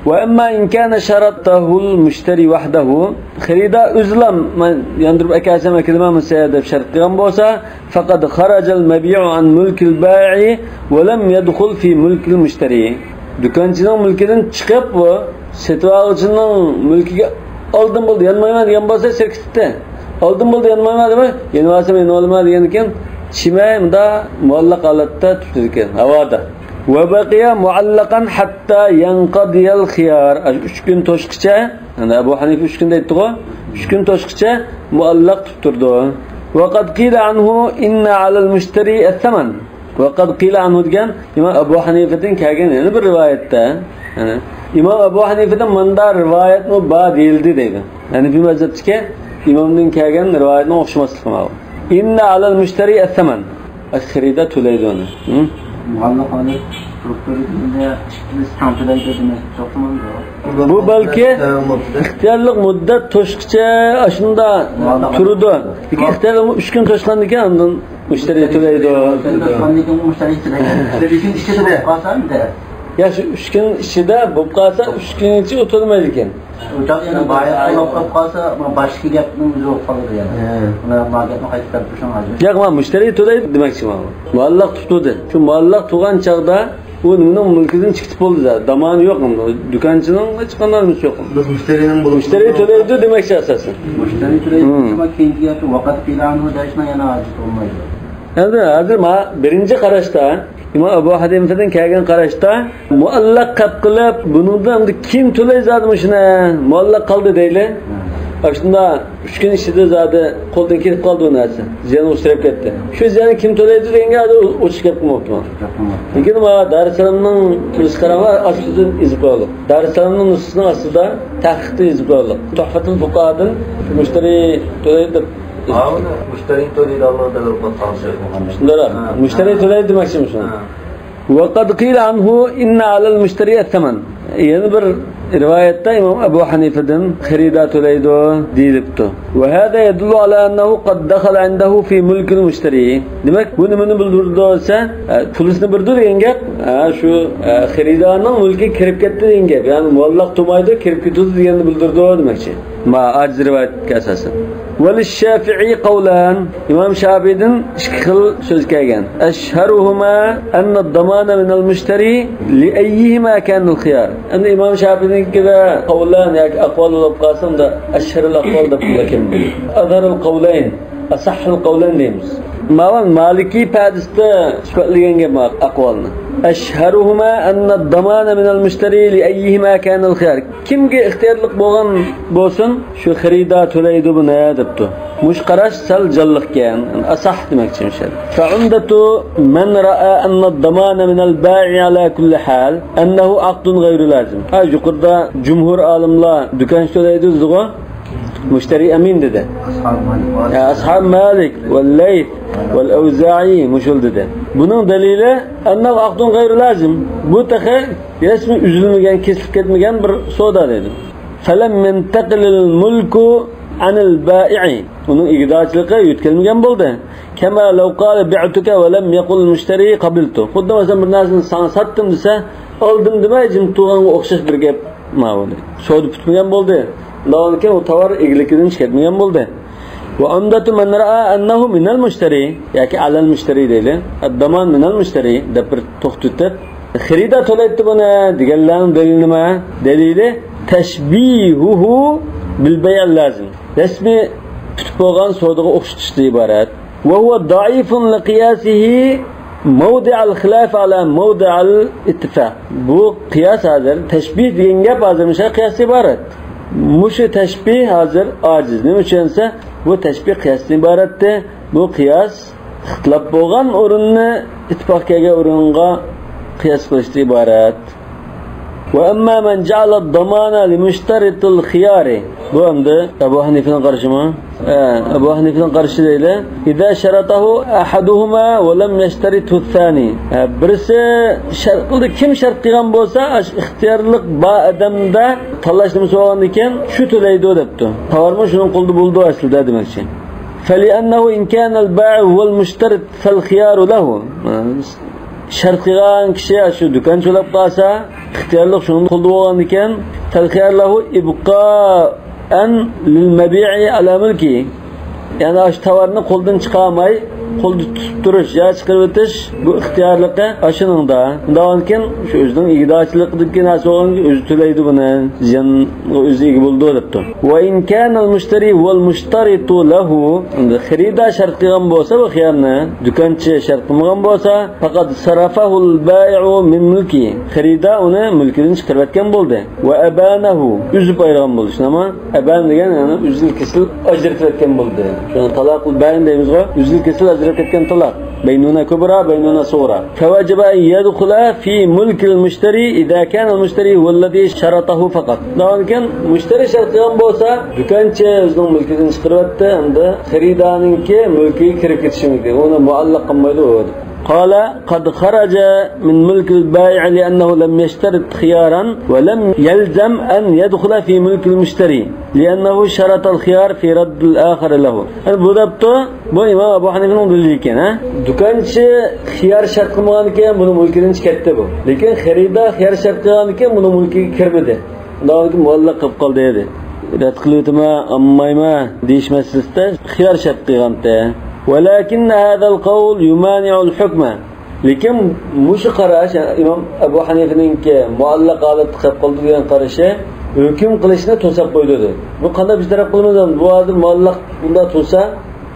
وأما إن كان شرطه المشتري وحده، خېرىدار ئۆزىلا، مەن ياندۇرۇپ ئەكەلسەم ئەكېلىمەن مۇشۇ يەردە دەپ شەرت قىلغان بولسا، فقد خرج المبيع عن ملك البائع ولم يدخل في ملك المشتري. دۇكانچىنىڭ مۈلكىدىن چىقىپ، بۇ سېتىۋالغۇچىنىڭ مۈلكىگە ئالدىن بولدى يانمايمەن دېگەن بولسا، سىرتقا چىقتى. ئالدىن بولدى يانمايمەن دېمەي، يېنىۋالسام يېنىۋالىمەن دېگەندىكىن، چىمەي مۇنداق مۇئەللەق ھالەتتە تۇرۇپتىكەن، ھاۋادا. وبقي معلقا حتى ينقضي الخيار. ئاشۇ ئۈچ كۈن توشقىچە، يەنى ئەبۇ ھەنىفە ئۈچ كۈن دەيتتىغۇ، ئۈچ كۈن توشقىچە مۇئەللەق تۇتۇپ تۇرىدۇ. وقد قيل عنه إن على المشتري الثمن. وقد قيل عنه دېگەن ئىمام ئەبۇ ھەنىفىدىن كەلگەن يەنە بىر رىۋايەتتە، يەنى ئىمام ئەبۇ ھەنىفىدىن مۇنداق رىۋايەتمۇ بار دېيىلدى دەيدۇ. ھەنىفىي مەزھەپتىكى ئىمامدىن كەلگەن رىۋايەتنىڭ ئوخشىماسلىقى ماۋۇ. إن على المشتري الثمن. خېرىدار تۆلەيدۇ ئۇنى. ھە؟ مۇئەللەق ھالەت تۇرۇپ تۇرىدۇ، ئىككىلىسى تەڭ تۆلەيدۇ دېمەك توختىمامدۇ؟ بۇ بەلكى ئىختىيارلىق مۇددەت توشقىچە ئاشۇندا تۇرىدۇ. لېكىن ئىختىيارلىق ئۈچ كۈن توشقاندىكىن ئاندىن مۇشتەرى تۆلەيدۇ. توشقاندىن كېيىن مۇشتەرى تۆلەيدۇ. لېكىن ئىچىدە بولۇپ قالسا ئەمدى. يا شۇ ئۈچ كۈن ئىچىدە بولۇپ قالسا، ئۈچ كۈنگىچە ئۇ تۆلىمەيدىكەن. ئۇ چاغدا يەنە بايا قولاپ قالسا، ما باشتىكى گەپنىڭ ئۆزى بولۇپ قالىدۇ يەنە. ھە. مانا ما گەپنى قايتا بېرىپ تۇرساڭ ھازىر. ياق، ما مۇشتەرى تۆلەيدۇ دېمەكچى مانا. مۇئەللەق تۇتۇۋىدى. شۇ مۇئەللەق تۇرغان چاغدا ئۇ نېمىنىڭ مۈلكىدىن چىقىپ بولدى. دامانى يوق ئۇنىڭ. دۇكانچىنىڭ ھېچقانداق نېمىسى يوق. بىز مۇشتەرىنىڭ بولۇپ مۇشتەرى تۆلەيدۇ دېمەكچى ئاساسەن. مۇشتەرى تۆلەيدۇ، ھىم. شۇڭا كېيىنكى گەپتە ۋەقەت قىلانۇ دەشنىڭ يەنە ھاجىتى بولمايدۇ. ئەمدى ھازىر ما بىرىنچى قاراشتا، ئىمام ئەبۇ ھەنىفىدىن كەلگەن قاراشتا، مۇئەللەق قىلىپ قېلىپ، بۇنىڭدىن ئەمدى كېيىن تۆلەي زادى مۇشۇنى، مۇئەللەق قالدى دەيلى. ھە. ئاشۇنداق ئۈچ كۈن ئىچىدە زادى قولدىن كېتىپ قالدى ئۇ نەرسە. زىيانغا ئۇچراپ كەتتى. شۇ زىياننى كىم تۆلەيدۇ دېگەنگە ھازىر ئوچۇق گەپ قىلماپتىمەن. لېكىن ما دارىسالامنىڭ نۇسخىلىرىغا ئاستىدىن يېزىپ قويۇلۇپ. دارىسالامنىڭ نۇسخىسىنىڭ ئاستىدا تەھقىقتە يېزىپ قويۇلۇپ. تۇھفەتۇل فۇقاھادىن مۇشتەرى تۆلەيدۇ دەپ. مۇشتەرى تۆلەيدۇ، ئاللا تائالا قالسا. شۇنداق. مۇشتەرى تۆلەيدۇ دېمەكچىمۇ شۇنى؟ وقد قيل عنه إن على المشتري الثمن. يەنە بىر رىۋايەتتە ئىمام ئەبۇ ھەنىفىدىن خېرىدار تۆلەيدۇ دېيىلىپتۇ. وهذا يدل على أنه قد دخل عنده في ملك المشتري. دېمەك، بۇ نېمىنى بىلدۈرىدۇ دېسە، ئە، پۇلىسىنى بېرىدۇ دېگەن گەپ، ئە، شۇ، ئە، خېرىدارنىڭ مۈلكىگە كىرىپ كەتتى دېگەن گەپ. يەنى مۇئەللەق تۇرمايدۇ، كىرىپ كېتىدۇ دېگەننى بىلدۈرىدۇ دېمەكچى. ما ئاجىز رىۋايەتكە ئاساسەن. وللشافعي قولان. ئىمام شافىئىدىن ئىككى خىل سۆز كەلگەن. أشهرهما أن الضمان من المشتري لأيهما كان الخيار. ئەمدى ئىمام شافىئىنىڭكىدە قولان ياكى ئەقۋال بولۇپ قالسا، ئۇندا أشهر الأقوال دەپ بولىدىكەن. أظهر القولين، أصح القولين دەيمىز. ماۋۇ مالىكىي پەدىسىدە سۈپەتلىگەن گەپ ئەقۋالنى. أشهرهما أن الضمان من المشتري لأيهما كان الخيار. كىمگە ئىختىيارلىق بولغان بولسۇن، شۇ خېرىدار تۆلەيدۇ بۇنى دەپتۇ. مۇشۇ قاراش سەل جانلىقكەن، ئاساھ دېمەكچى مۇشۇ. فعمدة من رأى أن الضمان من البائع على كل حال أنه عقد غير لازم. ھە، يۇقىرىدا جۇمھۇر ئالىملار دۇكانچى تۆلەيدۇ دېدىغۇ. مۇشتەرى ئەمىن دېدى. ئەسھاب مالىك. يا، ئەسھاب مالىك، ۋەللەيس، ۋەلئەۋزائىي مۇشۇل دېدى. بۇنىڭ دەلىلى، أنه عقد غير لازم. بۇ تېخى رەسمىي ئۈزۈلمىگەن، كېسىلىپ كەتمىگەن بىر سودا دېدى. فلم ينتقل الملك عن البائع. ئۇنىڭ ئىگىدارچىلىقى يۆتكەلمىگەن بولدى. كما لو قال بعتك ولم يقل المشتري قبلت. خۇددى مەسىلەن، بىر نەرسىنى ساڭا ساتتىم دېسە، ئالدىم دېمەي جىم تۇرغانغا ئوخشاش بىر گەپ. ماۋۇ سودا پۈتمىگەن بولدى. ئۇنداقكەن ئۇ تاۋار ئىگىلىكىدىن چىقىپ كەتمىگەن بولدى. وعمدة من رأى أنه من المشتري ياكى على المشتري دەيلى. الضمان من المشتري دەپ بىر توختىتىپ، خېرىدار تۆلەيتتى بۇنى دېگەنلەرنىڭ دەلىلى نېمە؟ دەلىلى تشبيهه بالبيع اللازم. رەسمىي پۈتۈپ بولغان سودىغا ئوخشىتىشتىن ئىبارەت. وهو ضعيف لقياسه موضع الخلاف على موضع الاتفاق. بۇ قىياس ھازىر، تەشبىھ دېگەن گەپ ھازىر مۇشۇ قىياستىن ئىبارەت. مۇشۇ تەشبىھ ھازىر ئاجىز. نېمە ئۈچۈن دېسە، بۇ تەشبىھ قىياستىن ئىبارەتتى. بۇ قىياس ئىختىلاپ بولغان ئورۇننى ئىتتىپاق كەلگەن ئورۇنغا قىياس قىلىشتىن ئىبارەت. وأما من جعل الضمان لمشترط الخيار. بۇ ئەمدى ئەبۇ ھەنىفىنىڭ قارىشىمۇ؟ ئە، ئەبۇ ھەنىفىنىڭ قارىشى دەيلى. إذا شرطه أحدهما ولم يشترطه الثاني. ئە، بىرسى شەرت قىلدى، كىم شەرت قىلغان بولسا، ئاشۇ ئىختىيارلىق بار ئادەمدە تاللاش نېمىسى بولغاندىكىن، شۇ تۆلەيدۇ دەپتۇ. تاۋارمۇ شۇنىڭ قولىدا بولىدۇ ئەسلىدە دېمەكچى. فلأنه إن كان البائع هو المشترط فالخيار له. شەرت قىلغان كىشى شۇ دۇكانچى بولۇپ قالسا، ئىختىيارلىق شۇنىڭ قولىدا بولغاندىكىن، فالخيار له إبقاء للمبيوع على ملكه. يەنى ئاشۇ تاۋارنى قولدىن چىقارماي، قولدا تۇتۇپ تۇرۇش يا چىقىرىۋېتىش، بۇ ئىختىيارلىقى ئاشۇنىڭدا. شۇنداقكەن شۇ ئۆزىنىڭ ئىگىدارچىلىقىدىكى نەرسە بولغانكى ئۆزى تۆلەيدۇ بۇنى، زىيانغا ئۆزى ئىگە بولىدۇ دەپتۇ. وإن كان المشتري هو المشترط له. ئەمدى خېرىدار شەرت قىلغان بولسا بۇ خىيارنى، دۇكانچى شەرت قىلمىغان بولسا، فقد صرفه البائع من ملكه. خېرىدار ئۇنى مۈلكىدىن چىقىرىۋەتكەن بولدى. وأبانه، ئۈزۈپ ئايرىغان بولدى. شۇنداقمۇ؟ ئەبان دېگەن، يەنى ئۈزۈل كېسىل ئاجرىتىۋەتكەن بولدى. شۇنى تالاقۇل بەئىن دەيمىزغۇ، ئۈزۈل كېسىل ئاجرىتىپ كەتكەن تالاق. بينونة كبرى، بينونة صغرى. فوجب أن يدخل في ملك المشتري إذا كان المشتري هو الذي شرطه فقط. دەۋاتكەن، مۇشتەرى شەرت قىلغان بولسا، دۇكانچى ئۆزىنىڭ مۈلكىدىن چىقىرىۋەتتى، ئەمدى خېرىدارنىڭكى مۇلكىگە كىرىپ كېتىشى مۇمكىن. ئۇنى مۇئەللەق قىلمايدۇ ئۇ. قال قد خرج من ملك البائع لأنه لم يشترط خيارا ولم يلزم أن يدخل في ملك المشتري لأنه شرط الخيار في رد الآخر له. يەنى بۇ دەپتۇ، بۇ ئىمام ئەبۇ ھەنىفىنىڭ دەلىلى ئىكەن، ھە؟ دۇكانچى خىيار شەرت قىلمىغانىكەن، بۇنىڭ مۈلكىدىن چىقىپ كەتتى بۇ. لېكىن خېرىدار خىيار شەرت قىلغانىكەن، بۇنىڭ مۈلكىگە كىرمىدى. ئۇنداقتىكى مۇئەللەق قىلىپ قالدى دېدى. رەت قىلىۋېتىمەن، ئالمايمەن دېيىش مەسىلىسىدە خىيار شەرت قىلغانتى. ولكن هذا القول يمانع الحكم. لېكىن مۇشۇ قاراش، يەنى ئىمام ئەبۇ ھەنىفىنىڭكى مۇئەللەق ھالەتتە قېلىپ قالىدۇ دېگەن قارىشى ھۆكۈم قىلىشنى توساپ قويىدۇ دېدى. بۇ قانداق بىر تەرەپ قىلىمىز؟ بۇ ھازىر مۇئەللەق بۇنداق تۇرسا،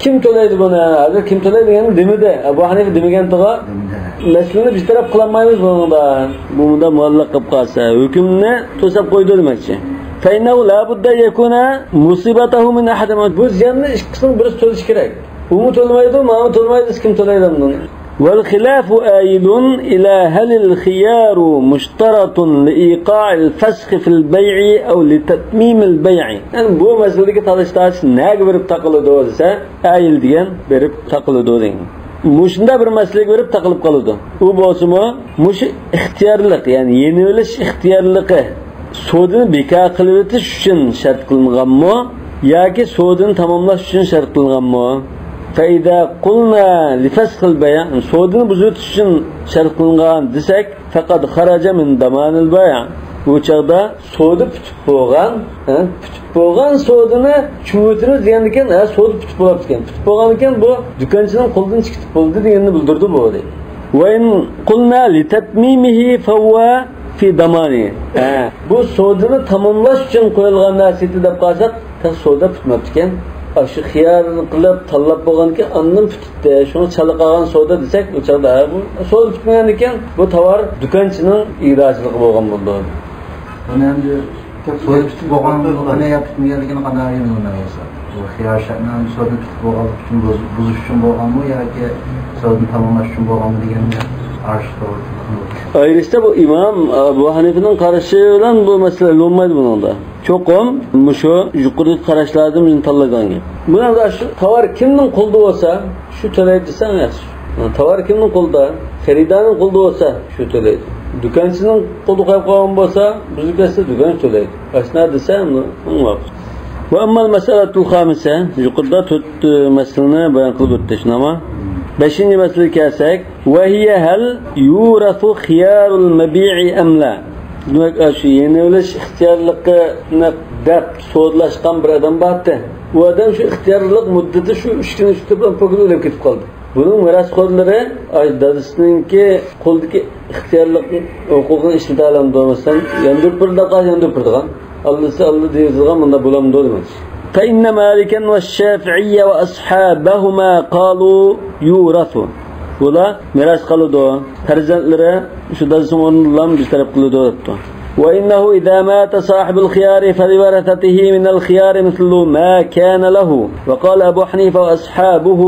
كىم تۆلەيدۇ بۇنى؟ ھازىر كىم تۆلەيدۇ دېگەننى دېمىدى. ئەبۇ ھەنىفە دېمىگەنتىغۇ. دېمىدى. مەسىلىنى بىر تەرەپ قىلالمايمىز بۇنىڭدا. بۇ مۇنداق مۇئەللەق قىلىپ قالسا، ھۆكۈمنى توساپ قويىدۇ دېمەكچى. فإنه لا بد أن يكون مصيبته من أحدهما. بۇ زىياننى ئىككىسىنىڭ بىرسى تۆلىشى كېرەك. ئۇمۇ تۆلىمەيدۇ، ماڭا تۆلىمەيدۇ، كىم تۆلەيدۇ بۇنى؟ والخلاف آيل إلى هل الخيار مشترط لإيقاع الفسخ في البيع أو لتتميم البيع. يەنى بۇ مەسىلىدىكى تالاش-تارتىش نەگە بېرىپ تاقىلىدۇ دېسە، ئايل دېگەن بېرىپ تاقىلىدۇ دېگەن. مۇشۇنداق بىر مەسىلىگە بېرىپ تاقىلىپ قالىدۇ. ئۇ بولسىمۇ مۇشۇ ئىختىيارلىق، يەنى يېنىۋېلىش ئىختىيارلىقى سودىنى بىكار قىلىۋېتىش ئۈچۈن شەرت قىلىنغانمۇ ياكى سودىنى تاماملاش ئۈچۈن شەرت قىلىنغانمۇ؟ فإذا قلنا لفسخ البيع، سودىنى بۇزۇۋېتىش ئۈچۈن شەرت قىلىنغان دېسەك، فقد خرج من ضمان البائع. بۇ چاغدا سودا پۈتۈپ بولغان، ھە، پۈتۈپ بولغان سودىنى چۈمۈۋېتىمىز دېگەندىكىن، ھە، سودا پۈتۈپ بولاپتىكەن. پۈتۈپ بولغاندىكىن بۇ دۇكانچىنىڭ قولىدىن چىقىپ بولدى دېگەننى بىلدۈرىدۇ بۇ. وإن قلنا لتتميمه فهو في ضمانه. ھە، بۇ سودىنى تاماملاش ئۈچۈن قويۇلغان نەرسە ئىدى دەپ قالساق، تېخى سودا پۈتمەپتىكەن. ئاشۇ خىيارنى قىلىپ تاللاپ بولغاندىكىن ئاندىن پۈتۈپتۇ. شۇڭا چالا قالغان سودا دېسەك، ئۇ چاغدا، ھە، بۇ سودا پۈتمىگەندىكىن بۇ تاۋار دۇكانچىنىڭ ئىگىدارچىلىقى بولغان بولىدۇ. بۇنى ئەمدى سودا پۈتۈپ بولغان، بۇنى يا پۈتمىگەنلىكىنى قانداق ئايرىمىدۇ بولسا؟ بۇ خىيار شەرتنى ئەمدى سودا پۈتۈپ بولغانلىق ئۈچۈن بۇز-، بۇزۇش ئۈچۈن بولغانمۇ ياكى سودىنى تاماملاش ئۈچۈن بولغانمۇ دېگەننى ئايرىشتا بۇ ئىمام ئەبۇ ھەنىفىنىڭ قارىشى بىلەن بۇ مەسىلە ھەل بولمايدۇ بۇنىڭدا. چوقۇم مۇشۇ يۇقىرىدىكى قاراشلاردىن بىرنى تاللايدىغان گەپ. بۇنىڭدا شۇ تاۋار كىمنىڭ قولىدا بولسا، شۇ تۆلەيدۇ دېسەڭ ياخشى. تاۋار كىمنىڭ قولىدا؟ خېرىدارنىڭ قولىدا بولسا، شۇ تۆلەيدۇ. دۇكانچىنىڭ قولىدا قويۇپ قويغان بولسا، بۇزۇپ كەتسە دۇكانچى تۆلەيدۇ. ئاشۇنداق دېسە، ئۇنىڭ ۋاقتى. وأما المسألة الخامسة، يۇقىرىدا تۆت، ئى، مەسىلىنى بايان قىلىپ ئۆتتى، شۇنداقمۇ؟ بەشىنچى مەسىلىگە كەلسەك، وهي هل يورث خيار المبيع أم لا؟ دېمەك، ئاشۇ يېنىۋېلىش ئىختىيارلىقىنى دەپ سودىلاشقان بىر ئادەم بارتى. ئۇ ئادەم شۇ ئىختىيارلىق مۇددىتى شۇ ئۈچ كۈن ئىچىدە بىلەن پوكىدە ئۆلۈپ كېتىپ قالدى. بۇنىڭ مىراسخورلىرى، ئاي، دادىسىنىڭكى قولىدىكى ئىختىيارلىق ھوقۇقىنى ئىشلىتەلەمدۇ؟ مەسىلەن، ياندۇرۇپ بېرىدىغان، ياندۇرۇپ بېرىدىغان. ئاللىسى ئاللا دېيىدىغان، مۇنداق بولامدۇ دېمەكچى. فإن مالكا والشافعي وأصحابهما قالوا يورث. بۇلار مىراس قالىدۇ. پەرزەنتلىرى شۇ دادىسىنىڭ ئورنىدىلا بىر تەرەپ قىلىدۇ دەپتۇ. وإنه إذا مات صاحب الخيار فلورثته من الخيار مثل ما كان له. وقال أبو حنيفة وأصحابه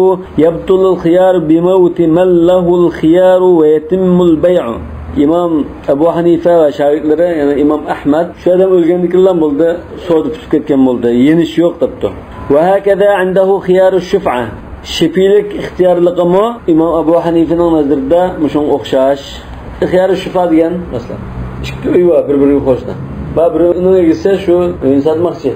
يبطل الخيار بموت من له الخيار ويتم البيع. ئىمام ئەبۇ ھەنىفە ۋە شاگىرتلىرى، يەنى ئىمام ئەھمەد، شۇ ئادەم ئۆلگەندىن كېيىنلا بولدى، سودا پۈتۈپ كەتكەن بولدى، يېنىش يوق دەپتۇ. وهكذا عنده خيار الشفعة. شېپىلىك ئىختىيارلىقىمۇ ئىمام ئەبۇ ھەنىفىنىڭ نەزىرىدە مۇشۇنىڭغا ئوخشاش. خيار الشفعة دېگەن، مەسىلەن، ئىككى ئۆي بار، بىر-بىرىگە قوشنا. بار بىرىنىڭ ئىگىسى شۇ ئۆينى ساتماقچى.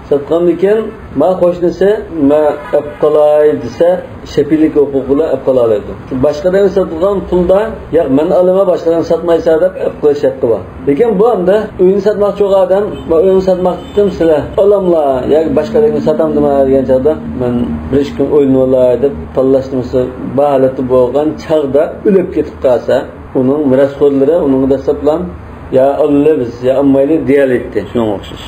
ساتقاندىن كېيىن، ما قوشنىسى، ما ئەپ قالاي دېسە، شېپىلىك ھوقۇقى بىلەن ئەپ قالالايدۇ. باشقا ئادەمگە ساتىدىغان پۇلدا، ياق، مەن ئالىمەن، باشقا ئادەم ساتمايسا دەپ ئەپ قىلىش ھەققى بار. لېكىن بۇ ئەمدى ئۆينى ساتماقچى بولغان ئادەم، مەن ئۆينى ساتماقچىدىم، سىلەر ئالاملا ياكى باشقا ئادەمگە ساتامدىما دېگەن چاغدا، مەن بىر ئىككى كۈن ئويلىنىۋالاي دەپ تاللاش نېمىسى بار ھالەتتە بولغان چاغدا ئۆلۈپ كېتىپ قالسا، ئۇنىڭ مىراسخورلىرى ئۇنىڭغا دەسسەپلا يا ئالىلى بىز، يا ئالمايلى دېيەلەيتتى. شۇنىڭغا ئوخشاش.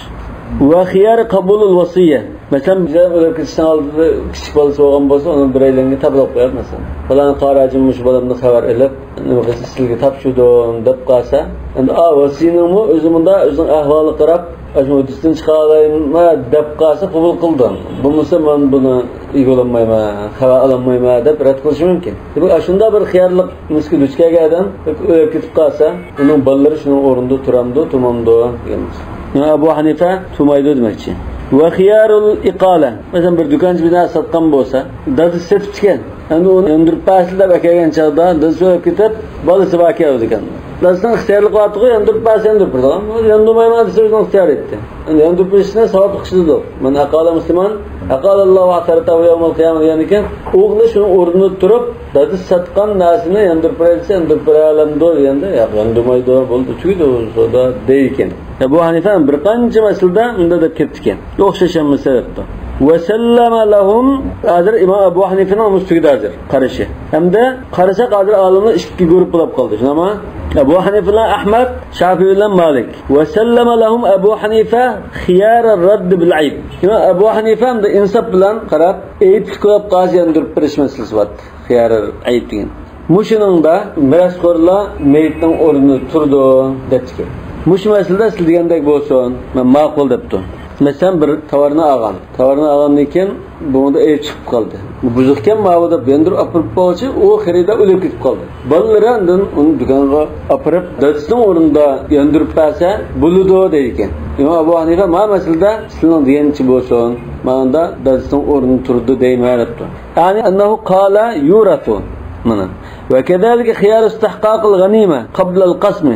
وخيار قبول الوصية. مەسىلەن، بىز ئۆلۈپ كېتىشنىڭ ئالدىدا كىچىك بالىسى بولغان بولسا، ئۇنى بىرەيلەنگە تاپىلاپ قويۇپ، مەسىلەن، پالان قارىچىم مۇشۇ بالامدىن خەۋەر ئېلىپ، نېمە قىلسا سىلىگە تاپشۇردۇم دەپ قالسا، ئەمدى ئا ۋاسىينىڭمۇ ئۆزى مۇندا ئۆزىنىڭ ئەھۋالىغا قاراپ، ئاشۇ ھۆددىسىدىن چىقالايمەن دەپ قالسا قوبۇل قىلدىم. بولمىسا مەن بۇنى ئىگە بولالمايمەن، خەۋەر ئالالمايمەن دەپ رەت قىلىشى مۇمكىن. دېمەك، ئاشۇنداق بىر خىيارلىق نېمىسىگە دۇچ كەلگەن ئادەم ئۆلۈپ كېتىپ قالسا، ئۇنىڭ بالىلىرى شۇنىڭ ئورنىدا تۇرامدۇ، تۇرمامدۇ دېگەن مەسىلە. يەنى ئەبۇ ھەنىفە تۇرمايدۇ دېمەكچى. وخيار الإقالة. مەسىلەن، بىر دۇكانچى بىر نەرسە ساتقان بولسا، دادىسى سېتىپتىكەن. ئەمدى ئۇنى ياندۇرۇپ بەرسىلە دەپ ئەكەلگەن چاغدا، دادىسى ئۆلۈپ كېتىپ، بالىسى بار كەلدىكەن. دادىسىنىڭ ئىختىيارلىقى بارتىغۇ، ياندۇرۇپ بەرسە ياندۇرۇپ بېرىدىغان. ياندۇرمايمەن دېسە ئۆزىنىڭ ئىختىيارى ئىدى. يەنى يەنە بىر بىرسىنى ساۋابلىق ئىش دېدۇق. من أقال مسلما أقال الله عثرته يوم القيامة دېگەندىكىن، ئوغلى شۇنىڭ ئورنىدا تۇرۇپ، دادىسى ساتقان نەرسىنى يەنە بىر بىرسى يەنە بىر بىرەلەمدۇ دېگەندە، ياق، يەندۈرمەيدۇ، بولدى، تۈگىدى ئۇ سودا دەيدىكەن. ئەبۇ ھەنىفە بىر قانچە مەسىلىدە مۇنداق دەپ كەپتىكەن. ئوخشاش ھەممىسى دەپتۇ. وسلم لهم، ھازىر ئىمام ئەبۇ ھەنىفىنىڭ مۇشۇ تۈگىدى ھازىر قارىشى. ھەمدە قارىساق، ھازىر ئالىملار ئىككى گۇرۇپپا بولۇپ قالدى، شۇنداقمۇ؟ ئەبۇ ھەنىفە بىلەن ئەھمەد، شافىئى بىلەن مالىك. وسلم لهم أبو حنيفة خيار الرد بالعيب. دېمەك، ئەبۇ ھەنىفە ھەمدە ئىنساپ بىلەن قاراپ، ئەيىبلىك بولۇپ قالسا ياندۇرۇپ بېرىش مەسىلىسى بار. خىيار ئەيىب دېگەن. مۇشۇنىڭدا مىراسخورلار مېيىتنىڭ ئورنىدا تۇرىدۇ دەپتىكەن. مۇشۇ مەسىلىدە سىز دېگەندەك بولسۇن، مەن ماقۇل دەپتۇ. مەسىلەن، بىر تاۋارنى ئالغان. تاۋارنى ئالغاندىن كېيىن بۇنىڭدا ئەيىب چىقىپ قالدى. بۇ بۇزۇقكەن ماۋۇ دەپ ياندۇرۇپ ئاپىرىپ بولغۇچە، ئۇ خېرىدار ئۆلۈپ كېتىپ قالدى. بالىلىرى ئاندىن ئۇنى دۇكانغا ئاپىرىپ، دادىسىنىڭ ئورنىدا ياندۇرۇپ بەرسە بولىدۇ دەيدىكەن. ئىمام ئەبۇ ھەنىفە، ما مەسىلىدە سىلىنىڭ دېگەنچە بولسۇن، ماندا دادىسىنىڭ ئورنىدا تۇرىدۇ دەيمەن دەپتۇ. يەنى أنه قال يورث. مانا. وكذلك خيار استحقاق الغنيمة قبل القسم.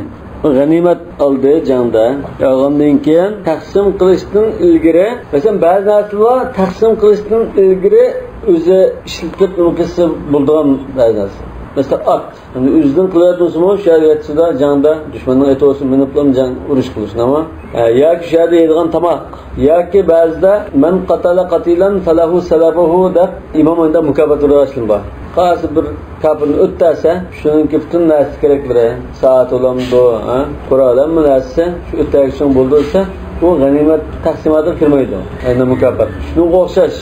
غەنىيمەت ئالدى جەڭدە. ئالغاندىن كېيىن تەقسىم قىلىشتىن ئىلگىرى، مەسىلەن، بەزى نەرسىلەر بار، تەقسىم قىلىشتىن ئىلگىرى ئۆزى ئىشلىتىپ نېمە قىلسا بولىدىغان بەزى نەرسە. مەسىلەن، ئات. يەنى ئۆزىدىن قىلىۋەتمىسىمۇ، شۇ يەرگە يەتسىدە جەڭدە دۇشمەننىڭ ئېتى بولسۇن، مىنىپ جەڭ ئۇرۇش قىلىش، نېمە؟ ھە، ياكى شۇ يەردە يەيدىغان تاماق. ياكى بەزىدە مەن قاتەلە قاتىلەن فەلەھۇ سەلەبۇھۇ دەپ ئىمام ئۆندە مۇكاپات ئۇرۇۋەتكەن بار. قايسى بىر كاپىرنى ئۆلتۈرسە، شۇنىڭكى پۈتۈن نەرسە كېرەكلىرى، سائەت بولامدۇ، ھە؟ قورال، ھەممە نەرسىسى شۇ ئۆلتۈرگۈچىنىڭ بولدى دېسە، بۇ غەنىيمەت تەقسىماتىغا كىرمەيدۇ. ئەنە مۇكاپات. شۇنىڭغا ئوخشاش.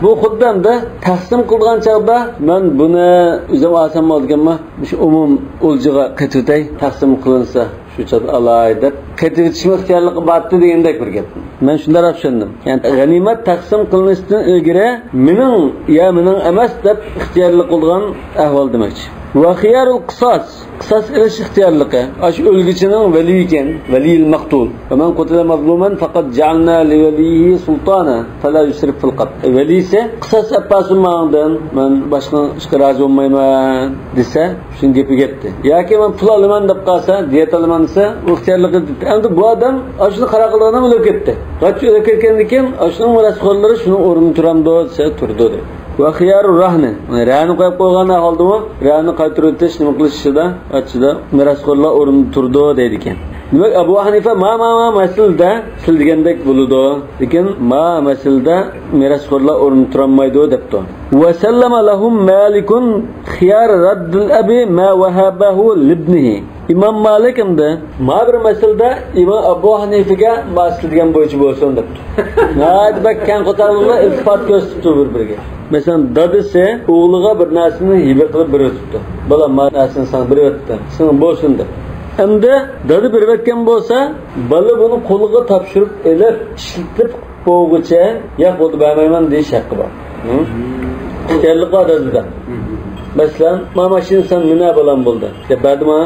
بۇ خۇددى ئەمدى تەقسىم قىلىدىغان چاغدا مەن بۇنى ئۆزۈم ئالسام بولىدىكەنما؟ مۇشۇ ئومۇم ئولجىغا قېتىۋېتەي، تەقسىم قىلىنسا. شۇ چاغدا ئالاي دەپ قېتىۋېتىشمۇ ئىختىيارلىقى بارتتى دېگەندەك بىر گەپ. مەن شۇنداق چۈشەندىم. يەنى غەنىيمەت تەقسىم قىلىنىشتىن ئىلگىرى مېنىڭ يا مېنىڭ ئەمەس دەپ ئىختىيارلىق قىلىدىغان ئەھۋال دېمەكچى. ۋە خىيارۇل قىساس، قىساس ئېلىش ئىختىيارلىقى. ئاشۇ ئۆلگۈچىنىڭ ۋەلىيى ئىكەن، ۋەلىيىل مەقتۇل. ۋە مەن قۇتىلە مەزلۇمەن فەقەد جەئەلنا لىۋەلىيىھى سۇلتانا فەلا يۇسرىف فىل قەتل. ۋەلىسى قىساس ئەپ بەرسۇن ماڭدىن، مەن باشقا ئىشقا رازى بولمايمەن دېسە، شۇنىڭ گېپى گەپتى. ياكى مەن پۇل ئالىمەن دەپ قالسا، دىيەت ئالىمەن دېسە، ئۇ ئىختىيارلىقى دېدى. ئەمدى بۇ ئادەم ئاشۇنى قارار قىلىدىغان ئادەم ئۆلۈپ كەتتى. قاچا ئۆلۈپ كەتكەندىن كېيىن، ئاشۇنىڭ مىراسخورلىرى شۇنىڭ ئورنىدا تۇرامدۇ دېسە، تۇرىدۇ دەيدۇ. ۋە خىيارۇ راھنى. رەھنە قويۇپ قويغان ئەھۋالدىمۇ، رەھنە قايتۇرۇۋېتىش نېمە قىلىش ئىچىدە، ئىچىدە مىراسخورلار ئورنىدا تۇرىدۇ دەيدىكەن. دېمەك، ئەبۇ ھەنىفە ما، ما، ما مەسىلىدە سىز دېگەندەك بولىدۇ. لېكىن ما مەسىلىدە مىراسخورلار ئورنىدا تۇرالمايدۇ دەپتۇ. ۋە سەللەمە لەھۇم مالىكۇن خىيارە رەددىل ئەبى ما ۋەھەبەھۇ لىبنىھى. ئىمام مالىك ئەمدى ما بىر مەسىلىدە ئىمام ئەبۇ ھەنىفىگە ما سىز دېگەن بويىچە بولسۇن دەپتۇ. ناھايىتى بەك كەڭ قورساقلىقلا ئىلتىپات كۆرسىتىپتۇ بىر-بىرىگە. مەسىلەن، دادىسى ئوغلىغا بىر نەرسىنى ھىبە قىلىپ بېرىۋېتىپتۇ. بالام، ما نەرسىنى ساڭا بېرىۋەتتىم، سېنىڭ بولسۇن دەپ. ئەمدى دادا بېرىۋەتكەن بولسا، بالا بۇنى قولىغا تاپشۇرۇپ ئېلىپ، ئىشلىتىپ بولغۇچە، ياق بولدى، بەرمەيمەن دېيىش ھەققى بار. ھە؟ ئىختىيارلىق بار دادىدا. مەسىلەن، ما ماشىنا سەن مىنە بالام بولدى دەپ بەردى ماڭا.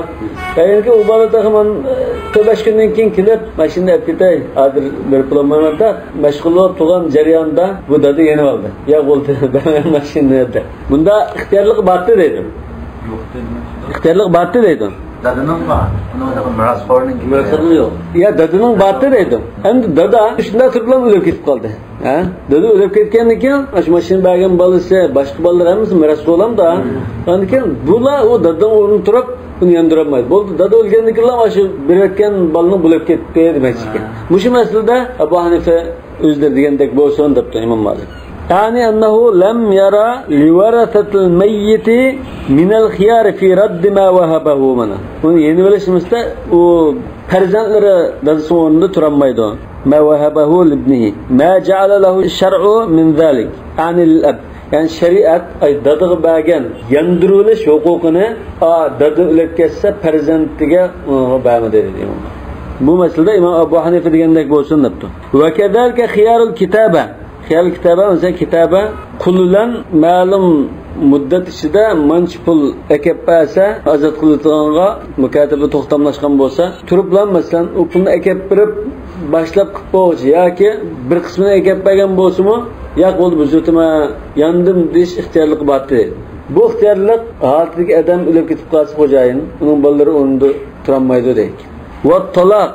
كېيىنكى ئۇ بالا تېخى مەن، ئە، تۆت-بەش كۈندىن كېيىن كېلىپ، ماشىنىنى ئەپ كېتەي، ھازىر بېرىپ بولالمايمەن دەپ، مەشغۇل بولۇپ تۇرغان جەريانىدا بۇ دادا يېنىۋالدى. ياق بولدى، بەرمەيمەن ماشىنىنى دەپ. بۇندا ئىختىيارلىق بارتى دەيدۇ. ئىختىيارلىق بارتى دەيدۇ. دادىنىڭ بار. ئۇنىڭ مىراسخورنىڭ مىراسخورى يوق. يا، دادىنىڭ بارتى دەيدۇ. ئەمدى دادا شۇنداق تۇرۇپلا ئۆلۈپ كېتىپ قالدى. ھە؟ دادا ئۆلۈپ كەتكەندىن كېيىن، ئاشۇ ماشىنا بەرگەن بالىسى، باشقا بالىلار ھەممىسى مىراسخورلامدا. ئاندىن كېيىن بۇلار ئۇ دادىنىڭ ئورنىدا تۇرۇپ، ئۇنى ياندۇرالمايدۇ. بولدى، دادا ئۆلگەندىن كېيىنلا ئاشۇ بېرىۋەتكەن بالىنىڭ بولۇپ كەتتى دېمەكچىكەن. مۇشۇ مەسىلىدە ئەبۇ ھەنىفە ئۆزلىرى دېگەندەك بولسۇن دەپتۇ ئىمام مالىك. يەنى أنه لم ير لورثة الميت من الخيار في رد ما وهبه، مانا. بۇنى يېنىۋېلىش نېمىسىدە ئۇ پەرزەنتلىرى دادىسىنىڭ ئورنىدا تۇرالمايدۇ. ما وهبه لابنه ما جعل له الشرع من ذلك، يەنى للأب. يەنى شەرىئەت، ئاي، دادىغا بەرگەن ياندۇرۇۋېلىش ھوقۇقىنى، ئا، دادا ئۆلۈپ كەتسە پەرزەنتىگە، ئۇنىڭغا بەرمىدى دېدى ئىمام. بۇ مەسىلىدە ئىمام ئەبۇ ھەنىفە دېگەندەك بولسۇن دەپتۇ. وكذلك خيار الكتابة. خيار الكتابة، مەسىلەن، كىتابە قۇل بىلەن مەلۇم مۇددەت ئىچىدە مانچە پۇل ئەكەپ بەرسە، ئازاد قىلىدىغانغا مۇكاتىبە توختاملاشقان بولسا، تۇرۇپلا، مەسىلەن، ئۇ پۇلنى ئەكەپ بېرىپ، باشلاپ قىلىپ بولغۇچە ياكى بىر قىسمىنى ئەكەپ بەرگەن بولسىمۇ، ياق بولدى، بۇزۇۋېتىمەن، ياندىم دېيىش ئىختىيارلىقى بارتى. بۇ ئىختىيارلىق ھالىتىدىكى ئادەم ئۆلۈپ كېتىپ قالسا، خوجايىن، ئۇنىڭ بالىلىرى ئورنىدا تۇرالمايدۇ دەيدۇ. ۋەتتالاق.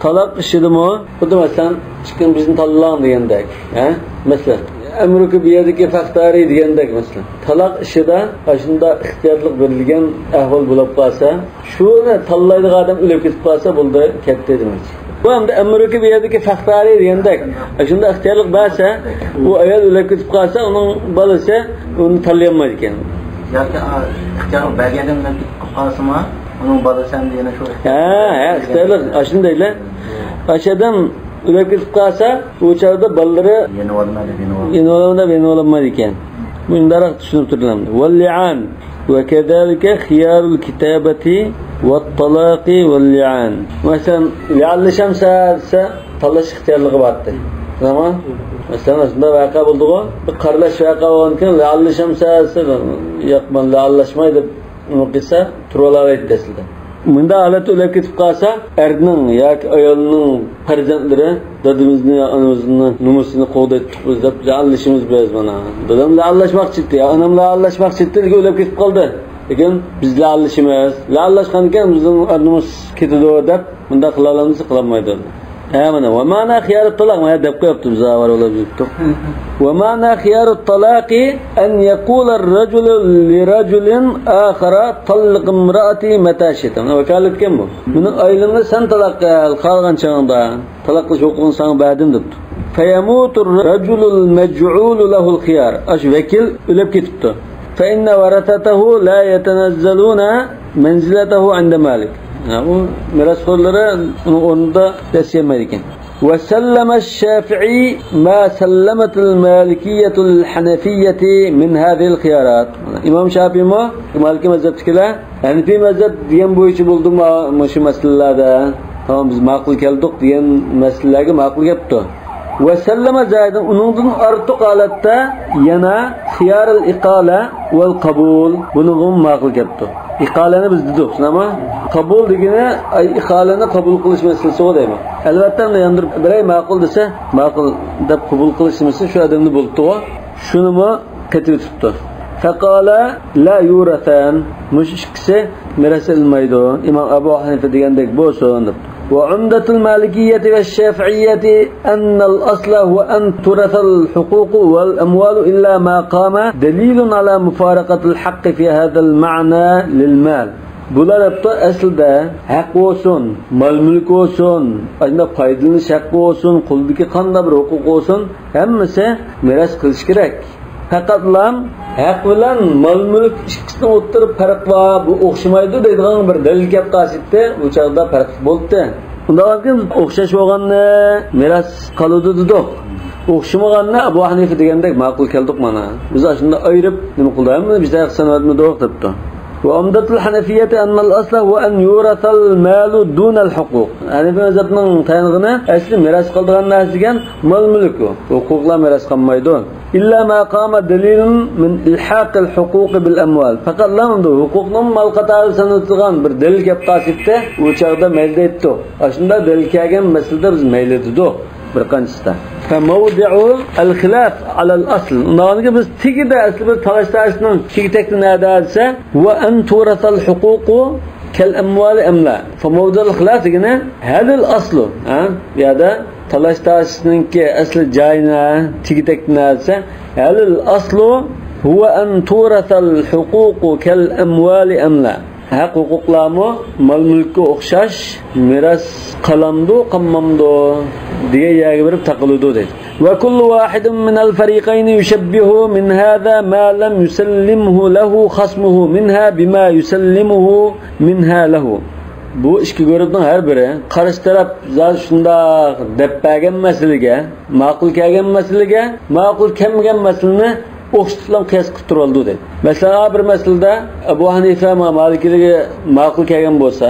تالاق ئىشىدىمۇ خۇددى، مەسىلەن، چىقىڭ بىزنى تاللاڭ دېگەندەك، ھە؟ مەسىلەن، ئەمرۇكە بىيەدىكى فەختارى دېگەندەك، مەسىلەن، تالاق ئىشىدا ئاشۇنداق ئىختىيارلىق بېرىلگەن ئەھۋال بولۇپ قالسا، شۇنى تاللايدىغان ئادەم ئۆلۈپ كېتىپ قالسا بولدى، كەتتى دېمەكچى. بۇ ئەمدى ئەمرۇكە بىيەدىكى فەختارى دېگەندەك، ئاشۇنداق ئىختىيارلىق بەرسە، ئۇ ئايال ئۆلۈپ كېتىپ قالسا، ئۇنىڭ بالىسى ئۇنى تاللىيالمايدىكەن. ياكى، ئا، ئىختىيارلىق بەرگەندىن ئۆلۈپ كېتىپ قالسىمۇ، ئۇنىڭ بالىسى ئەمدى يەنە شۇ ھە، ھە، ئىختىيارلىق ئاشۇندايلا. ئاشۇ ئادەم ئۆلۈپ كېتىپ قالسا، ئۇ چاغدا بالىلىرى يېنىۋالىمەن دەپ، يېنىۋالىمەن. يېنىۋالىمەن دەپ يېنىۋالالمايدىكەن. مۇنداقراق چۈشىنىپ تۇرۇلامدۇ. واللعان وكذلك خيار الكتابة والطلاق واللعان. مەسىلەن، لىئانلىشامسە دېسە، تاللاش ئىختىيارلىقى بارتى. تامام. مەسىلەن، شۇنداق ۋەقە بولدىغۇ. بىر قارىلاش ۋەقە بولغاندىكىن، لىئانلىشامسە دېسە، ياق، مەن لىئانلاشماي دەپ نېمە قىلسا، تۇرۇۋالالايتتى ئەسلىدە. مۇنداق ھالەتتە ئۆلۈپ كېتىپ قالسا، ئەرنىڭ ياكى ئايالنىڭ پەرزەنتلىرى، دادىمىزنى يا ئانىمىزنى نومۇسىنى قوغدايتتۇق بىز دەپ لىئانلىشىمىز بىز مانا. دادام لىئانلاشماقچى ئىدى، يا ئانام لىئانلاشماقچى ئىدى، لېكىن ئۆلۈپ كېتىپ قالدى. لېكىن بىز لىئانلىشىمىز. لىئانلاشقاندىكىن بىزنىڭ ئەر نومۇس كېتىدۇ دەپ مۇنداق قىلالامسا قىلالمايدۇ. ھە، مانا، ومعنى خيار الطلاق، مانا دەپ قويۇپتۇ، بىز ئاۋارە بولۇپ يۈرۈپتۇق. ومعنى خيار الطلاق أن يقول الرجل لرجل آخر طلق امرأتي متى شئت. مانا ۋاكالەتكەن بۇ. مېنىڭ ئايالىمنى سەن تالاق قىل، خالىغان چېغىڭدا. تالاق قىلىش ھوقۇقىنى ساڭا بەردىم دەپتۇ. فيموت الرجل المجعول له الخيار. ئاشۇ ۋەكىل ئۆلۈپ كېتىپتۇ. فإن ورثته لا يتنزلون منزلته عند مالك. ھە، ئۇ مىراسخورلىرى ئۇنىڭ ئورنىدا دەس يەلمەيدىكەن. وسلم الشافعي ما سلمت المالكية الحنفية من هذه الخيارات. ئىمام شافىيمۇ، مالىكىي مەزھەپتىكىلەر، ھەنىفىي مەزھەپ دېگەن بويىچە بولدىمۇ مۇشۇ مەسىلىلەردە؟ تامام، بىز ماقۇل كەلدۇق دېگەن مەسىلىلەرگە ماقۇل كەپتۇ. ۋەسەللەمە زايىدىن، ئۇنىڭدىن ئارتۇق ھالەتتە يەنە خىيارىل ئىقالە ۋەل قابۇل، بۇنىڭغىمۇ ماقۇل كەپتۇ. ئىقالەنى بىز دېدۇق، شۇنداقمۇ؟ قابۇل دېگىنى، ئاي، ئىقالەنى قوبۇل قىلىش مەسىلىسىغۇ دەيمەن. ئەلۋەتتە، ئەمدى ياندۇرۇپ بېرەي، ماقۇل دېسە، ماقۇل دەپ قوبۇل قىلىش نېمىسى شۇ ئادەمدە بولۇپتۇغۇ. شۇنىمۇ قېتىۋېتىپتۇ. فقال لا يورثان، مۇشۇ ئىككىسى مىراس ئېلىنمايدۇ، ئىمام ئەبۇ ھەنىفە دېگەندەك بولسۇن دەپتۇ. وعمدة المالكية والشافعية أن الأصل هو أن تورث الحقوق والأموال إلا ما قام دليل على مفارقة الحق في هذا المعنى للمال. بۇلار دەپتۇ، ئەسلىدە ھەق بولسۇن، مال-مۈلۈك بولسۇن، ئاشۇنداق پايدىلىنىش ھەققى بولسۇن، قۇلدىكى قانداق بىر ھوقۇق بولسۇن، ھەممىسى مىراس قىلىشى كېرەك. پەقەتلا ھەق بىلەن مال-مۈلۈك ئىككىسىنىڭ ئوتتۇرىدا پەرق بار، بۇ ئوخشىمايدۇ دەيدىغان بىر دەلىل كەپ قالسىدى، ئۇ چاغدا پەرقلىق بولاتتى. ئۇنداق بولغاندىكىن ئوخشاش بولغاننى مىراس قالىدۇ دېدۇق. ئوخشىمىغاننى ئەبۇ ھەنىفە دېگەندەك ماقۇل كەلدۇق مانا. بىز ئاشۇنداق ئايرىپ نېمە قىلدۇق، ھەممىنى بىر جايغا سانىۋەتمىدۇق دەپتۇ. وعمدة الحنفية أن الأصل هو أن يورث المال دون الحقوق. ھەنىفىي مەزھەپنىڭ تايانغىنى ئەسلى مىراس قالىدىغان نەرسە دېگەن مال-مۈلۈك، ھوقۇقلار مىراس قالمايدۇ. إلا ما قام دليل من إلحاق الحقوق بالأموال. پەقەتلا ئۇندا ھوقۇقنىڭ مال قاتارىدا سانىلىدىغان بىر دەلىل كەپ قالسىدى، ئۇ چاغدا مەيلى دەيتتۇق. ئاشۇنداق دەلىل كەلگەن مەسىلىدە بىز مەيلى دېدۇق. بىر قانچىسىدا. فموضع الخلاف على الأصل. ئۇنداقتا بىز تېگىدە ئەسلى بىر تالاش-تارتىشنىڭ تېگى تەكتى نەدە دېسە، وأن تورث الحقوق كالأموال أم لا. فموضع الخلاف دېگىنى، هل الأصل، ھە؟ بۇ يەردە تالاش-تارتىشنىڭكى ئەسلى جايى نە، تېگى تەكتى نە دېسە، هل الأصل هو أن تورث الحقوق كالأموال أم لا. ھەق-ھوقۇقلارمۇ مال-مۈلۈككە ئوخشاش مىراس قالامدۇ، قالمامدۇ دېگەن يەرگە بېرىپ تاقىلىدۇ دەيدۇ. وكل واحد من الفريقين يشبه من هذا ما لم يسلمه له خصمه منها بما يسلمه منها له. بۇ ئىككى گۇرۇپنىڭ ھەر بىرى قارشى تەرەپ زادى شۇنداق دەپ بەرگەن مەسىلىگە، ماقۇل كەلگەن مەسىلىگە، ماقۇل كەلمىگەن مەسىلىنى ئوخشىتىپلا قىياس قىلىپ تۇرۇۋالىدۇ دەيدۇ. مەسىلەن، ھە، بىر مەسىلىدە ئەبۇ ھەنىفە ما-، مالىكىيلەرگە ماقۇل كەلگەن بولسا،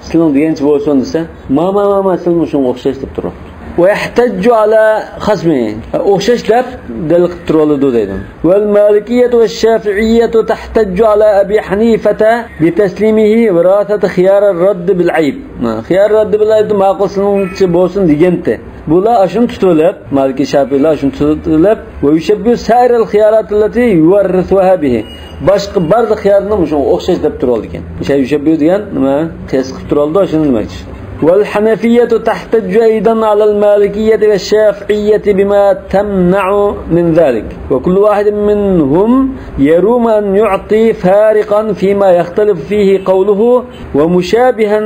سىلىڭ دېگەنچە بولسۇن دېسە، ما، ما، ما، ما، سىلمۇ شۇنىڭغا ئوخشاش دەپ تۇرۇۋاپتۇ. ويحتج على خصمه. ئوخشاش دەپ دەلىل قىلىپ تۇرۇۋالىدۇ دەيدۇ. والمالكية والشافعية تحتج على أبي حنيفة بتسليمه وراثة خيار الرد بالعيب. ھە، خيار الرد بالعيب ماقۇل سىلىڭچە بولسۇن دېگەنتى. بۇلار ئاشۇنى تۇتۇۋېلىپ، مالىكىي شاپىئىيلار ئاشۇنى تۇتۇۋېلىپ، ويشبه سائر الخيارات التي يورثها به. باشقا بارلىق خىيارنى مۇشۇنىڭغا ئوخشاش دەپ تۇرۇۋالىدىكەن. شەي يۇشەببىھۇ دېگەن نېمە؟ قىياس قىلىپ تۇرۇۋالىدۇ، شۇنى دېمەكچى. والحنفية تحتج أيضا على المالكية والشافعية بما تمنع من ذلك. وكل واحد منهم يروم أن يعطي فارقا فيما يختلف فيه قوله ومشابها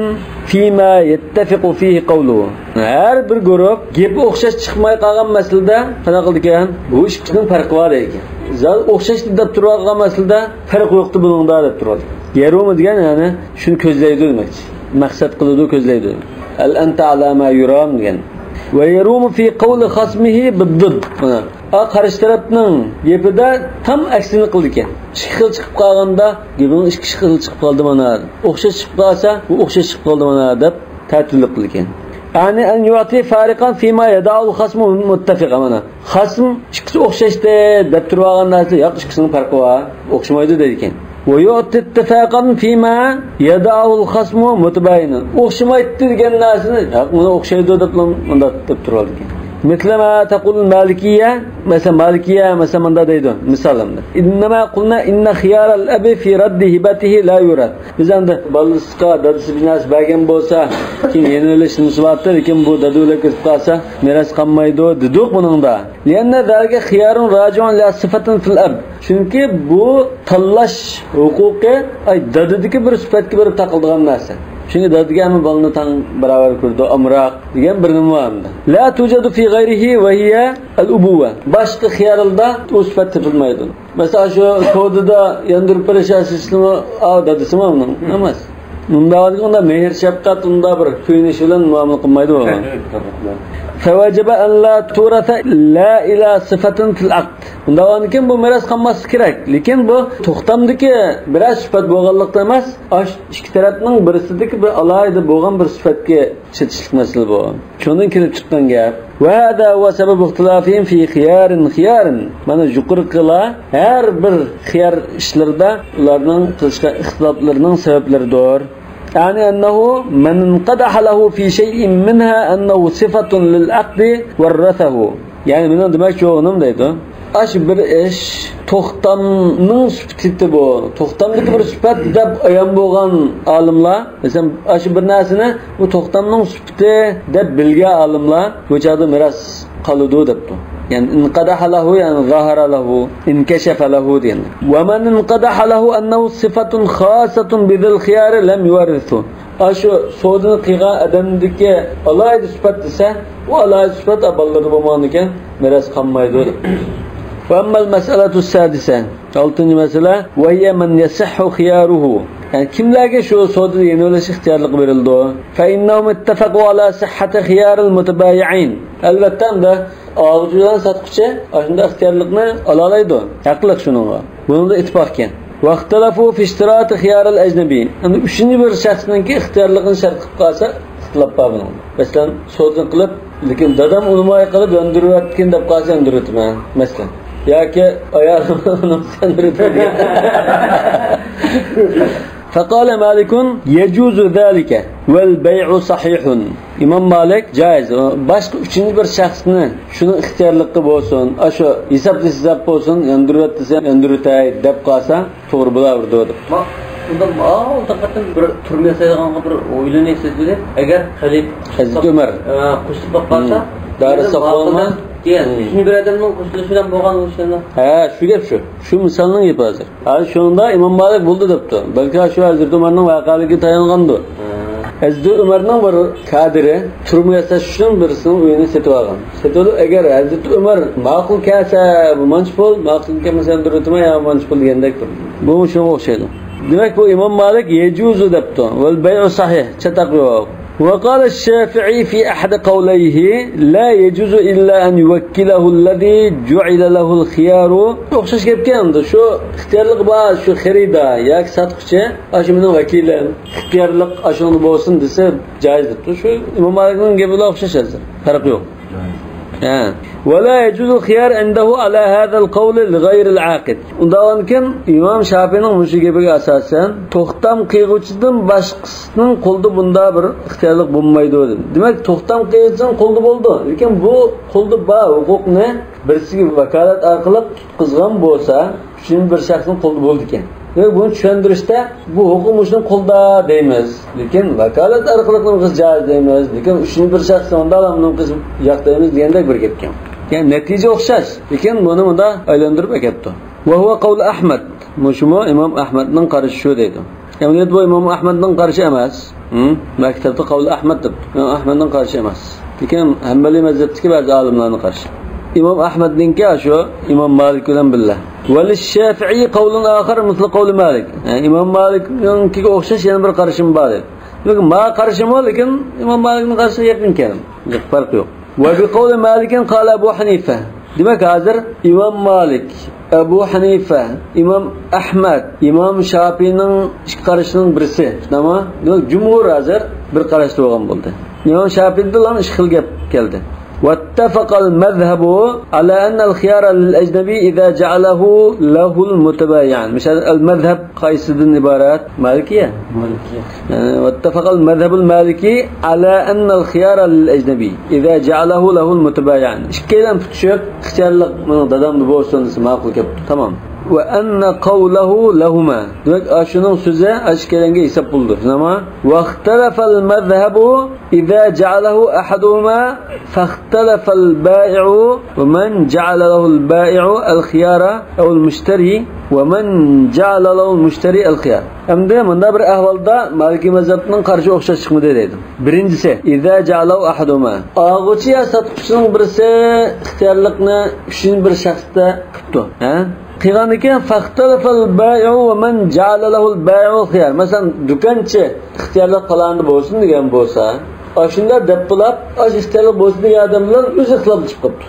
فيما يتفق فيه قوله. ھەر بىر گۇرۇپ گېپى ئوخشاش چىقماي قالغان مەسىلىدە قانداق قىلىدىكەن؟ بۇ ئىككىسىنىڭ پەرقى بار دەيدىكەن. زادى ئوخشاش دەپ تۇرۇۋالغان مەسىلىدە پەرق يوقتى بۇنىڭدا دەپ تۇرۇۋالىدۇ. يەرۇمۇ دېگەن، يەنى شۇنى كۆزلەيدۇ دېمەكچى. مەقسەت قىلىدۇ، كۆزلەيدۇ. ھەل ئەنتە ئەلا ما يۇرام دېگەن. ويروم في قول خصمه بالضد. مانا، ئا، قارشى تەرەپنىڭ گېپىدە تام ئەكسىنى قىلىدىكەن. ئىككى خىل چىقىپ قالغاندا، گېپىڭ ئىككى خىل چىقىپ قالدى مانا. ئوخشاش چىقىپ قالسا، بۇ ئوخشاش چىقىپ قالدى مانا دەپ تەتۈرلۈك قىلىدىكەن. يعني أن يعطي فارقا فيما يدعه الخصم متفقا، مانا. خەسم ئىككىسى ئوخشاشتى دەپ تۇرۇۋالغان نەرسە، ياق، ئىككىسىنىڭ پەرقى بار، ئوخشىمايدۇ دەيدىكەن. ويعطي اتفاقا فيما يدعه الخصم متباينا. ئوخشىمايتتى دېگەن نەرسىنى، ياق، مانا ئوخشايدۇ دەپلا مۇنداق دەپ تۇرۇۋالىدىكەن. مثل ما تقول المالكية، مەسىلەن، مالىكىيە، مەسىلەن، مۇنداق دەيدۇ، مىسال ئەمدى. إنما قلنا إن خيار الأب في رد هبته لا يرد. بىز ئەمدى بالىسىغا دادىسى بىر نەرسە بەرگەن بولسا، كېيىن يەنە ئېلىش نېمىسى بارتتى، لېكىن بۇ دادا بىلەن كېتىپ قالسا، مىراس قالمايدۇ دېدۇق بۇنىڭدا. لأن ذلك خيار راجع إلى صفة في الأب. چۈنكى بۇ تاللاش ھوقۇقى، ئاي، دادىدىكى بىر سۈپەتكە بېرىپ تاقىلىدىغان نەرسە. چۈنكى دادىگە ھەممە بالىنى تەڭ باراۋەر كۆرىدۇ، ئامراق دېگەن بىر نېمە بار ئەمدى. لا توجد في غيره وهي الأبوة. باشقا خىيارلىدا ئۇ سۈپەت تېپىلمايدۇ. مەسىلەن، شۇ سودىدا ياندۇرۇپ بېرىش ئاساسىمۇ، ئا، دادىسىمۇ ئۇنىڭ ئەمەس. ئۇنداق ئۇندا مېھىر-شەپقەت، ئۇندا بىر كۆيۈنۈش بىلەن مۇئامىلە قىلمايدۇ. فوجب أن لا تورث إلا إلى صفة في العقد. ئۇنداق بولغاندىكىن بۇ مىراس قالماسلىقى كېرەك. لېكىن بۇ توختامدىكى بىرەر سۈپەت بولغانلىقتا ئەمەس، ئاش ئىككى تەرەپنىڭ بىرسىدىكى بىر ئالاھىدە بولغان بىر سۈپەتكە چېتىشلىق مەسىلە بۇ. شۇنىڭدىن كېلىپ چىققان گەپ. وهذا هو سبب اختلافهم في خيار خيار. مانا يۇقىرىقىلار ھەر بىر خىيار ئىشلىرىدا ئۇلارنىڭ قىلىشقان ئىختىلاپلىرىنىڭ سەۋەبلىرىدۇر. يعني أنه من انقدح له في شيء منها أنه صفة للعقد ورثه. يەنى مېنىڭ دېمەكچى بولغىنىم دەيدۇ. ئاشۇ بىر ئىش توختامنىڭ سۈپىتى بۇ. توختامدىكى بىر سۈپەت دەپ ئايان بولغان ئالىملار، مەسىلەن، ئاشۇ بىر نەرسىنى بۇ توختامنىڭ سۈپىتى دەپ بىلگەن ئالىملار بۇ چاغدا مىراس قالىدۇ دەپتۇ. يەنى انقدح له، يەنى ظهر له، انكشف له دېگەن. ومن انقدح له أنه صفة خاصة بذي الخيار لم يورثه. ئاشۇ سودىنى قىلغان ئادەمدىكى ئالاھىدە سۈپەت دېسە، ئۇ ئالاھىدە سۈپەت بالىلىرىدا بولمىغاندىكىن مىراس قالمايدۇ. وأما المسألة السادسة، ئالتىنچى مەسىلە، وهي من يصح خياره. يەنى كىملەرگە شۇ سودىدا يېنىۋېلىش ئىختىيارلىقى بېرىلىدۇ؟ فإنهم اتفقوا على صحة خيار المتبايعين. ئەلۋەتتە، ئەمدى ئالغۇچى بىلەن ساتقۇچى ئاشۇنداق ئىختىيارلىقنى ئالالايدۇ. ھەقلىق شۇنىڭغا. بۇنىڭدا ئىتتىپاق ئىكەن. واختلفوا في اشتراط خيار الأجنبي. ئەمدى ئۈچىنچى بىر شەخسنىڭكى ئىختىيارلىقىنى شەرت قىلىپ قالسا، ئىختىلاپ بار بۇنىڭدا. مەسىلەن، سودىنى قىلىپ، لېكىن دادام ئۇنىماي قىلىپ ياندۇرۇۋەتكىن دەپ قالسا ياندۇرۇۋېتىمەن، مەسىلەن. ياكى ئايالىم ياندۇرۇۋېتىمەن. فقال مالك يجوز ذلك والبيع صحيح. ئىمام مالىك جائىز، باشقا ئۈچىنچى بىر شەخسنى شۇنىڭ ئىختىيارلىقى بولسۇن، ئاشۇ ھېسابلىسا ھېساب بولسۇن، ياندۇرۇۋەت دېسە ياندۇرۇۋېتەي دەپ قالسا توغرا بولۇۋېرىدۇ دەپ. ما-، ئۇندا ما-، ئۇ پەقەت بىر تۈرمە ياسايدىغانغا بىر ئويلىنىسىز دېدى. ئەگەر خەلىپە ھەزرىتى ئۆمەر. ئە، قوشۇلۇپ باققانسا، ھە، دارى ساقلىما دېگەن. ھە. ئۈچىنچى بىر ئادەمنىڭ قوشۇلۇشى بىلەن بولغان ئۇ ئىشلارنى. ھە، شۇ گەپ شۇ. شۇ مىسالنىڭ گېپى ھازىر. ھە، شۇنىڭدا ئىمام مالىك بولدى دەپتۇ. بەلكى شۇ ھەزرىتى ئۆمەرنىڭ ۋەقەلىكىگە تايانغاندۇ. ھە. ھەزرىتى ئۆمەرنىڭ بىر كادىرى تۈرمە ياساش ئۈچۈن بىرسىنىڭ ئۆيىنى سېتىۋالغان. سېتىۋېلىپ، ئەگەر ھەزرىتى ئۆمەر ماقۇل كەلسە، بۇ مانچە پۇل، ماقۇل كەلمىسە، ياندۇرۇۋېتىمەن، يا مانچە پۇل دېگەندەك بىر. بۇمۇ شۇنىڭغا ئوخشايدۇ. دېمەك، بۇ ئىمام مالىك يەجۇزۇ دەپتۇ. والبيع صحيح، چاتاق يوق. وقال الشافعي في أحد قوليه: لا يجوز إلا أن يوكله الذي جعل له الخيار. ئوخشاش گەپكەن ئەمدى. شۇ ئىختىيارلىق بار، شۇ خېرىدار ياكى ساتقۇچى، ئاشۇ مېنىڭ ۋەكىلىم، ئىختىيارلىق ئاشۇنىڭدا بولسۇن دېسە جائىز دەپتۇ. شۇ ئىمام مالىكنىڭ گېپى بىلەن ئوخشاش ھازىر. پەرق يوق. ھە. ولا يجوز الخيار عنده على هذا القول لغير العاقد. ئۇنداقكەن، ئىمام شافىئىنىڭ مۇشۇ گېپىگە ئاساسەن، توختام قىلغۇچىدىن باشقىسىنىڭ قولىدا بۇنداق بىر ئىختىيارلىق بولمايدۇ دېدى. دېمەك، توختام قىلغۇچىنىڭ قولىدا بولىدۇ، لېكىن بۇ قولدا بار ھوقۇقنى بىرسىگە ۋاكالەت ئارقىلىق تۇتقۇزغان بولسا، ئۈچىنچى بىر شەخسنىڭ قولىدا بولىدىكەن. دېمەك، بۇنى چۈشەندۈرۈشتە بۇ ھوقۇق مۇشۇنىڭ قولىدا دەيمىز. لېكىن ۋاكالەت ئارقىلىق بۇنىڭ قىلىشى جائىز دەيمىز. لېكىن ئۈچىنچى بىر شەخس ئۇنداقلا بۇنىڭ قىلىشى ياق دەيمىز دېگەندەك بىر گەپكەن. يەنى نەتىجە ئوخشاش، لېكىن بۇنى مۇنداق ئايلاندۇرۇپ ئەكەپتۇ. وهو قول أحمد. مۇشۇمۇ ئىمام ئەھمەدنىڭ قارىشى شۇ دەيدۇ. ئەمەلىيەتتە بۇ ئىمام ئەھمەدنىڭ قارىشى ئەمەس. ھىم؟ مەكتەپتە قول ئەھمەد دەپ. ئىمام ئەھمەدنىڭ قارىشى ئەمەس. لېكىن ھەمبەلىي مەزھەپتىكى بەزى ئالىملارنىڭ قارىشى. ئىمام ئەھمەدنىڭكى شۇ ئىمام مالىك بىلەن بىللە. ولللشافعي قول آخر مثل قول مالك. يەنى ئىمام مالىكنىڭكىگە ئوخشاش يەنە بىر قارىشىم بار دەيدۇ. لېكىن ما قارىشىمۇ، لېكىن ئىمام مالىكنىڭ قارىشىغا يېقىنكەن. پەرق يوق. وبقول مالك قال أبو حنيفة. دېمەك، ھازىر ئىمام مالىك، ئەبۇ ھەنىفە، ئىمام ئەھمەد، ئىمام شاپىئىنىڭ ئىككى قارىشىنىڭ بىرسى، شۇنداقمۇ؟ دېمەك، جۇمھۇر ھازىر بىر قاراشتا بولغان بولدى. ئىمام شاپىئىدىلا ئىككى خىل گەپ كەلدى. واتفق المذهب على أن الخيار للأجنبي إذا جعله له المتبايعان. مىسال، ئەل مەزھەب قايسىدىن ئىبارەت؟ مالىكىيە. مالىكىيە. يەنى، واتفق المذهب المالكي على أن الخيار للأجنبي إذا جعله له المتبايعان. ئىككىيلەن پۇتۇشۇپ، ئىختىيارلىق مېنىڭ دادامدا بولسۇن دېسە، ماقۇل كەپتۇ. تامام. وأن قوله لهما. دېمەك، ئاشۇنىڭ سۆزى ئاشۇ ئىككىيلەنگە ھېساب بولىدۇ. شۇنداقمۇ؟ واختلف المذهب إذا جعله أحدهما فاختلف البائع ومن جعل له البائع الخيار أو المشتري ومن جعل له المشتري الخيار. ئەمدى مۇنداق بىر ئەھۋالدا مالىكىي مەزھەپنىڭ قارىشى ئوخشاش چىقمىدى دەيدۇ. بىرىنچىسى، إذا جعله أحدهما. ئالغۇچى يا ساتقۇچىنىڭ بىرسى ئىختىيارلىقنى ئۈچىنچى بىر شەخسكە قىپتۇ. ھە؟ قىلغاندىن كېيىن، فاختلف البائع ومن جعل له البائع الخيار. مەسىلەن، دۇكانچى ئىختىيارلىق پالانىدا بولسۇن دېگەن بولسا، ئاشۇنداق دەپ بولاپ، ئاش ئىختىيارلىق بولسۇن دېگەن ئادەم بىلەن ئۆزى ئىختىلاپقا چىقىپ قاپتۇ.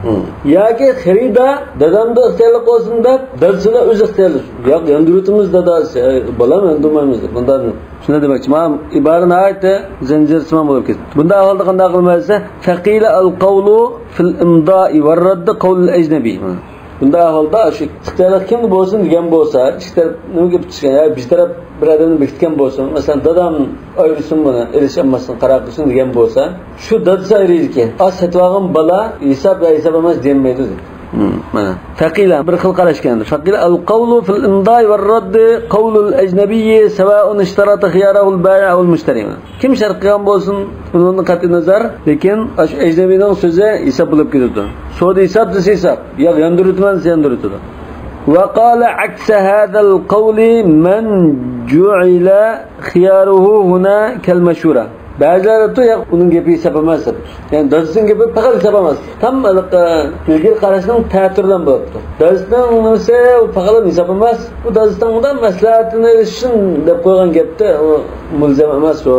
مم. ياكى خېرىدار دادامدا ئىختىيارلىق بولسۇن دەپ، دادىسى بىلەن ئۆزى ئىختىيارلىشىپ، ياق، ياندۇرۇۋېتىمىز دادا، ئە، بالام ياندۇرمايمىز دەپ، مۇنداق. شۇنداق دېمەكچى، مانا ئىبارە ناھايىتى زەنجىرسىمان بولۇپ كېتىپتۇ. بۇنداق ئەھۋالدا قانداق قىلىمىز دېسە، فقيل القول في الإمضاء والرد قول الأجنبي. بۇنداق ئەھۋالدا شۇ ئىختىيارلىق كىمدە بولسۇن دېگەن بولسا، ئىككى تەرەپ نېمىگە پۈتۈشكەن؟ يا بىر تەرەپ بىر ئادەمنى بېكىتكەن بولسۇن، مەسىلەن، دادام ئايرىسۇن بۇنى، ئېلىش ئالماسلىقنى قارار قىلسۇن دېگەن بولسا، شۇ دادىسى ئايرىيدىكەن. ئا، سېتىۋالغان بالا ھېساب يا ھېساب ئەمەس دېيەلمەيدۇ دېدى. مم، مانا. فقيل، بىر خىل قاراش كەلدى. فقيل القول في الإمضاء والرد قول الأجنبي سواء اشترط خياره البائع أو المشتري. كىم شەرت قىلغان بولسۇن، ئۇنىڭدىن قەتئىينەزەر، لېكىن ئاشۇ ئەجنەبىينىڭ سۆزى ھېساب بولۇپ كېتىدۇ. سودا ھېساب دېسە ھېساب، ياق، ياندۇرۇۋېتىمەن دېسە ياندۇرۇۋېتىدۇ. وقال عكس هذا القول من جعل خياره هنا كالمشورة. بەزىلەر دەپتۇ، ياق، ئۇنىڭ گېپى ھېساب ئەمەس دەپتۇ. يەنى دادىسىنىڭ گېپى پەقەت ھېساب ئەمەس. تام ھېلىقى ئىلگىرى قاراشنىڭ تەتۈرى بىلەن بولۇپتۇ. دادىسىنىڭ نېمىسى، ئۇ پەقەت ھېساب ئەمەس. ئۇ دادىسىنىڭ ئۇنداق مەسلىھەتىنى ئېلىش ئۈچۈن دەپ قويغان گەپتە، ئۇ مۇلزەم ئەمەس ئۇ.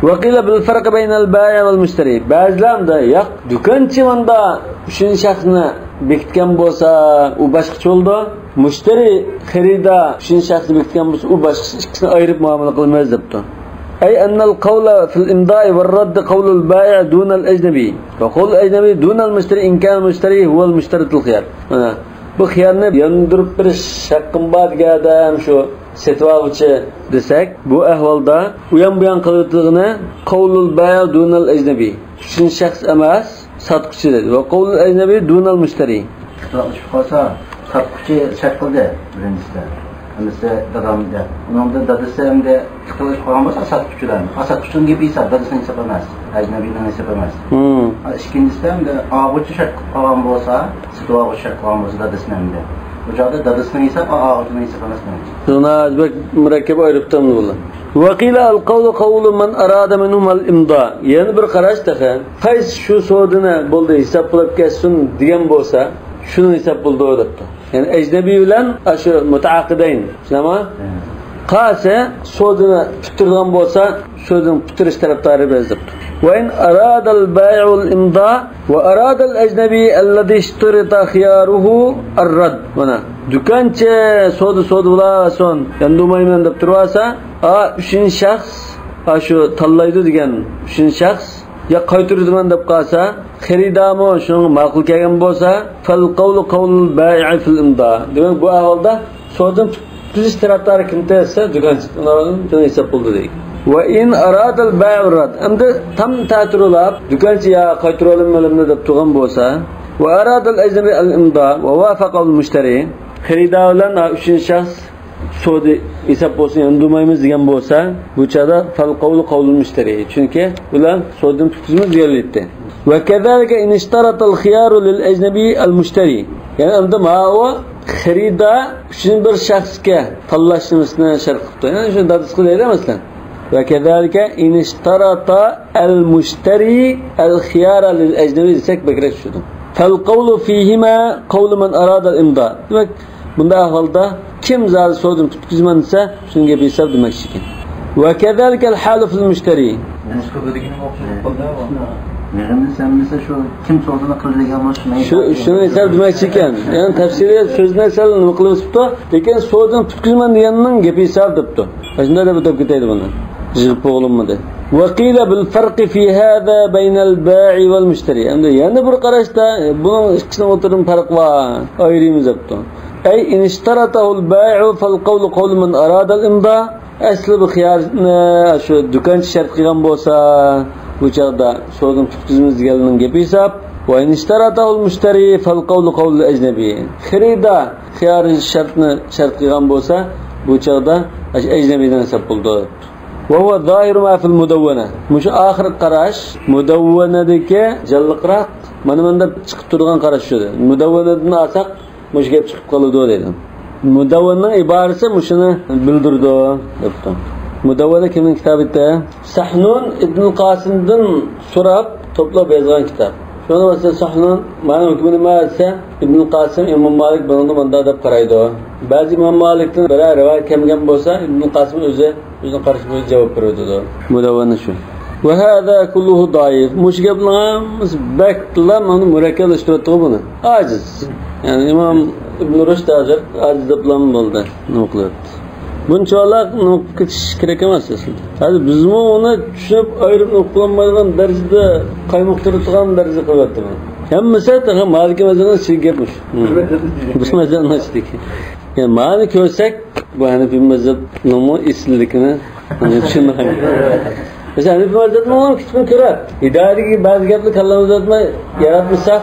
وقيل بالفرق بين البائع والمشتري. بەزىلەر مۇنداق، ياق، دۇكانچى مۇنداق ئۈچىنچى شەخسنى بېكىتكەن بولسا، ئۇ باشقىچە بولىدۇ. مۇشتەرى، خېرىدار ئۈچىنچى شەخسنى بېكىتكەن بولسا، ئۇ باشقىچە، ئىككىسىنى ئايرىپ مۇئامىلە قىلىمىز دەپتۇ. أي أن القول في الإمضاء والرد قول البائع دون الأجنبي، وقول الأجنبي دون المشتري إن كان المشتري هو المشترط الخيار. مانا، بۇ خىيارنى ياندۇرۇپ بېرىش ھەققىم بار دېگەن ئادەم شۇ سېتىۋالغۇچى دېسەك، بۇ ئەھۋالدا ئۇيان-بۇيان قىلىۋېتىلغىنى قولۇل بايىئ دۇنەل ئەجنەبىي. ئۈچىنچى شەخس ئەمەس، ساتقۇچى دېدى. ۋە قولۇل ئەجنەبىي دۇنەل مۇشتەرى. ئىختىلاپلىشىپ قالسا، ساتقۇچى شەرت قىلدى بىرىنچىسىدە. ئەمدىسە دادام دەپ. ئۇنىڭدىن دادىسى ئەمدى ئىختىلاپلىشىپ قالغان بولسا، ساتقۇچىلار. ھا، ساتقۇچىنىڭ گېپى ھېساب، دادىسىنىڭ ھېسابى ئەمەس. ئەجنەبىينىڭ ھېسابى ئەمەس. ھىم. ھا، ئىككىنچىسىدە ئەمدى ئالغۇچى شەرت قىلىپ قالغان بولسا، سېتىۋالغۇچى شەرت قىلغان بولسا دادىسىنى ئەمدى. بۇ چاغدا دادىسىنىڭ ھېسابى، ئالغۇچىنىڭ ھېسابى ئەمەس دېمەكچى. بۇ ناھايىتى بەك مۇرەككەپ ئايرىپ تۇرامدۇ بۇلار. ۋە قىيلە ئەل قەۋلۇ قەۋلۇ مەن ئارادە مىنھۇم ئەل ئىمدا. يەنە بىر قاراش تېخى. قايسى شۇ سودىنى بولدى ھېساب قىلىپ كەتسۇن دېگەن بولسا، شۇنىڭ ھېساب بولىدۇ دەپتۇ. يەنى ئەجنەبىي بىلەن ئاشۇ مۇتەئەقىدەين، شۇنداقمۇ؟ ھە. قالسا، سودىنى پۈتتۈرىدىغان بولسا، سودىنى پۈتتۈرۈش تەرەپدارى بىز دەپتۇ. ۋە ئىن ئارادەل بايىئۇل ئىمدا ۋە ئارادەل ئەجنەبىي ئەللەزى ئىشتۇرىتە خىيارۇھۇ ئەررەد. مانا، دۇكانچى سودا، سودا بولسۇن، ياندۇرمايمەن دەپ تۇرۇۋالسا، ئا، ئۈچىنچى شەخس، ئا، شۇ تاللايدۇ دېگەن ئۈچىنچى شەخس، يا قايتۇرىدىمەن دەپ قالسا، خېرىدارمۇ شۇنىڭغا ماقۇل كەلگەن بولسا، فەل قەۋلۇ قەۋلۇل بايىئ فىل ئىمدا. دېمەك، بۇ ئەھۋالدا سودىنى تۈزۈش تەرەپدارى كىم تېرىسا، دۇكانچى، ئۇنىڭ جېنى ھېساب بولدى دەيدۇ. ۋە ئىن ئارادەل بايىئۇر رەد. ئەمدى تام تەتۈرلەپ، دۇكانچى يا قايتۇرۇۋالىمەن مېلىمنى دەپ تۇرغان بولسا، ۋە ئارادەل ئەجنەبىي ئەل ئىمدا ۋە ۋافەقەل مۇشتەرى. خېرىدار بىلەن، ھا، ئۈچىنچى شەخس سودا ھېساب بولسۇن، ياندۇرمايمىز دېگەن بولسا، بۇ چاغدا فەل قەۋلۇ قەۋلۇل مۇشتەرى. چۈنكى بۇلار سودىنى پۈتكۈزىمىز دېگەنلىكتە. ۋە كەزالىكە ئىن ئىشتەرەتەل خىيارۇ لىل ئەجنەبىي ئەل مۇشتەرى. يەنى ئەمدى ماۋۇ خېرىدار ئۈچىنچى بىر شەخسكە تاللاش نېمىسىنى شەرت قىپتۇ. يەنى شۇ دادىسىغا دەيدۇ، مەسىلەن. ۋە كەزالىكە ئىن ئىشتەرەتە ئەل مۇشتەرى ئەل خىيارە لىل ئەجنەبىي دېسەك بەكرەك چۈشىدۇ. فەل قەۋلۇ فىھىما قەۋلۇ مەن ئارادەل ئىمدا. دېمەك، بۇنداق ئەھۋالدا كىم زادى سودىنى پۈتكۈزىمەن دېسە، شۇنىڭ گېپى ھېساب دېمەكچى ئىكەن. ۋە كەزالىكەل ھالۇ فىل مۇشتەرى. نۇسخا بۆلگىنىڭ ئوخشىمايدۇ. يىغىندىسى ھەممىسى شۇ كىم سودىنى قىلدى دېگەن بولسا، شۇ، شۇنى ھېساب دېمەكچى ئىكەن. يەنى تەپسىلىي سۆزنى سەل نېمە قىلىپ ئۆتۈپتۇ. لېكىن سودىنى پۈتكۈزىمەن دېگەننىڭ گېپى ھېساب دەپتۇ. شۇنداق دەپ ئۆتۈپ كېتەيلى بۇنى. يىغىپ بولۇنمىدى. وقيل بالفرق في هذا بين البائع والمشتري. ئەمدى يەنە بىر قاراشتا، بۇنىڭ ئىككىسىنىڭ ئوتتۇرىدا پەرق بار. ئايرىيمىز دەپتۇ. أي إن اشترطه البائع فالقول قول من أراد الإمضاء. ئەسلى بۇ خىيارنى شۇ دۇكانچى شەرت قىلغان بولسا، بۇ چاغدا سودىنى پۈتكۈزىمىز دېگەننىڭ گېپى ھېساب. وإن اشترطه المشتري فالقول قول الأجنبي. خېرىدار خىيار شەرتنى شەرت قىلغان بولسا، بۇ چاغدا ئاشۇ ئەجنەبىيدىن ھېساب بولىدۇ. وهو ظاهر ما في المدونة. مۇشۇ ئاخىرقى قاراش مۇدەۋۋەنەدىكى جانلىقراق، مانا مۇنداق چىقىپ تۇرىدىغان قاراش شۇ. مۇدەۋۋەنەدىن ئالساق، مۇشۇ گەپ چىقىپ قالىدۇ دېدى. مۇدەۋۋەننىڭ ئىبارىسى مۇشۇنى بىلدۈرىدۇ دەپتۇ. مۇدەۋۋەنە كىمنىڭ كىتابى ئىدى؟ سەھنۇن ئىبنۇل قاسىمدىن سوراپ توپلاپ يازغان كىتاب. شۇنىڭ ۋاسىتە سەھنۇن مانا ھۆكمى نېمە دېسە، ئىبنۇل قاسىم ئىمام مالىك بۇنىڭدا مۇنداق دەپ قارايدۇ. بەزى ئىمام مالىكتىن بىرەر رىۋايەت كەلمىگەن بولسا، ئىبنۇل قاسىم ئۆزى ئۆزىنىڭ قارىشى بويىچە جاۋاب بېرىۋاتىدۇ. مۇدەۋۋەنە شۇ. وهذا كله ضعيف. مۇشۇ گەپنىڭ ھەممىسى بەكلا مانا مۇرەككەپلەشتۈرۈۋاتىدۇ بۇنى. ئاجىز. يەنى ئىمام ئىبن رۇشد ھازىر ئاجىز دەپلا بولدى. نېمە قىلىۋاتىدۇ؟ بۇنچىۋالا نېمە قىلىپ كېتىش كېرەك ئەمەس ئەسلىدە. ھازىر بىزمۇ ئۇنى چۈشىنىپ، ئايرىپ نېمە قىلالمايدىغان دەرىجىدە قايمۇقتۇرىدىغان دەرىجىدە قىلىۋەتتى بۇنى. ھەممىسى تېخى مالىكىي مەزھەپنىڭ ئىچىدىكى گەپ مۇشۇ. بۇ مەزھەپنىڭ ئىچىدىكى. يەنى مانا كۆرسەك، بۇ ھەنىفىي مەزھەپنىڭمۇ ئېسىللىكىنى چۈشىنىدىغان. مەسىلەن، ھەنىفىي مەزھەپنىڭ كىچىكىنى كۆرۈپ، ھىدايىدىكى بەزى گەپنى كاللىمىزدا ياتماي ياراتمىساق،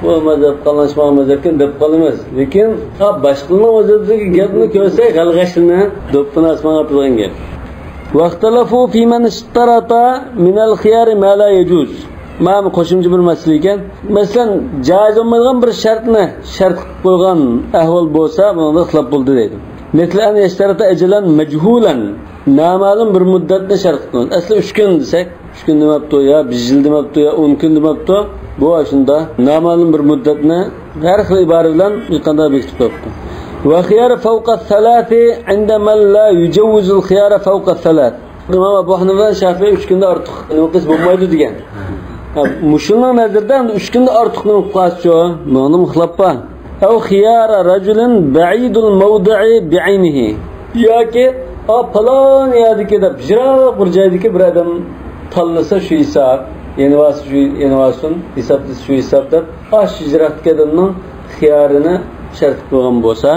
بۇ مەزھەپ قاملاشمىغان مەزھەپكەن دەپ قالىمىز. لېكىن، ھا، باشقىلارنىڭ مەزھەپىدىكى گەپنى كۆرسەك، غەلغەشلىنى دوپپىنى ئاسمانغا ئاتىدىغان گەپ. واختلفوا في من اشترط من الخيار ما لا يجوز. مانا قوشۇمچە بىر مەسىلە ئىكەن. مەسىلەن، جائىز بولمايدىغان بىر شەرتنى شەرت قىلىپ قويغان ئەھۋال بولسا، بۇنىڭدا خىلاپ بولدى دەيدۇ. مثل أن يشترط أجلا مجهولا. نامەلۇم بىر مۇددەتنى شەرت قىلىپ قويغان. ئەسلى ئۈچ كۈن دېسەك، ئۈچ كۈن دېمەپتۇ، يا بىر يىل دېمەپتۇ، يا ئون كۈن دېمەپتۇ. بۇ ئاشۇندا نامەلۇم بىر مۇددەتنى ھەر خىل ئىبارە بىلەن ھېچقانداق بېكىتىپ قويۇپتۇ. والخيار فوق الثلاث عند من لا يجوز الخيار فوق الثلاث. ئىمام ئەبۇ ھەنىفە، شافىئى ئۈچ كۈندىن ئارتۇق نېمە قىلسا بولمايدۇ دېگەن. ھە، مۇشۇنىڭ نەزىرىدە ئەمدى ئۈچ كۈندىن ئارتۇق نېمە قىلىپ قالسىچۇ؟ مۇنىڭدىمۇ خىلاپ بار. أو خيار رجل بعيد الموضع بعينه. ياكى، ئا، پالان يەردىكى دەپ، يىراق بىر جايدىكى بىر ئادەم تاللىسا شۇ ھېساب، يېنىۋالسا شۇ، يېنىۋالسۇن، ھېسابلىسا شۇ ھېساب دەپ، ئاشۇ يىراقتىكى ئادەمنىڭ خىيارىنى شەرت قىلغان بولسا،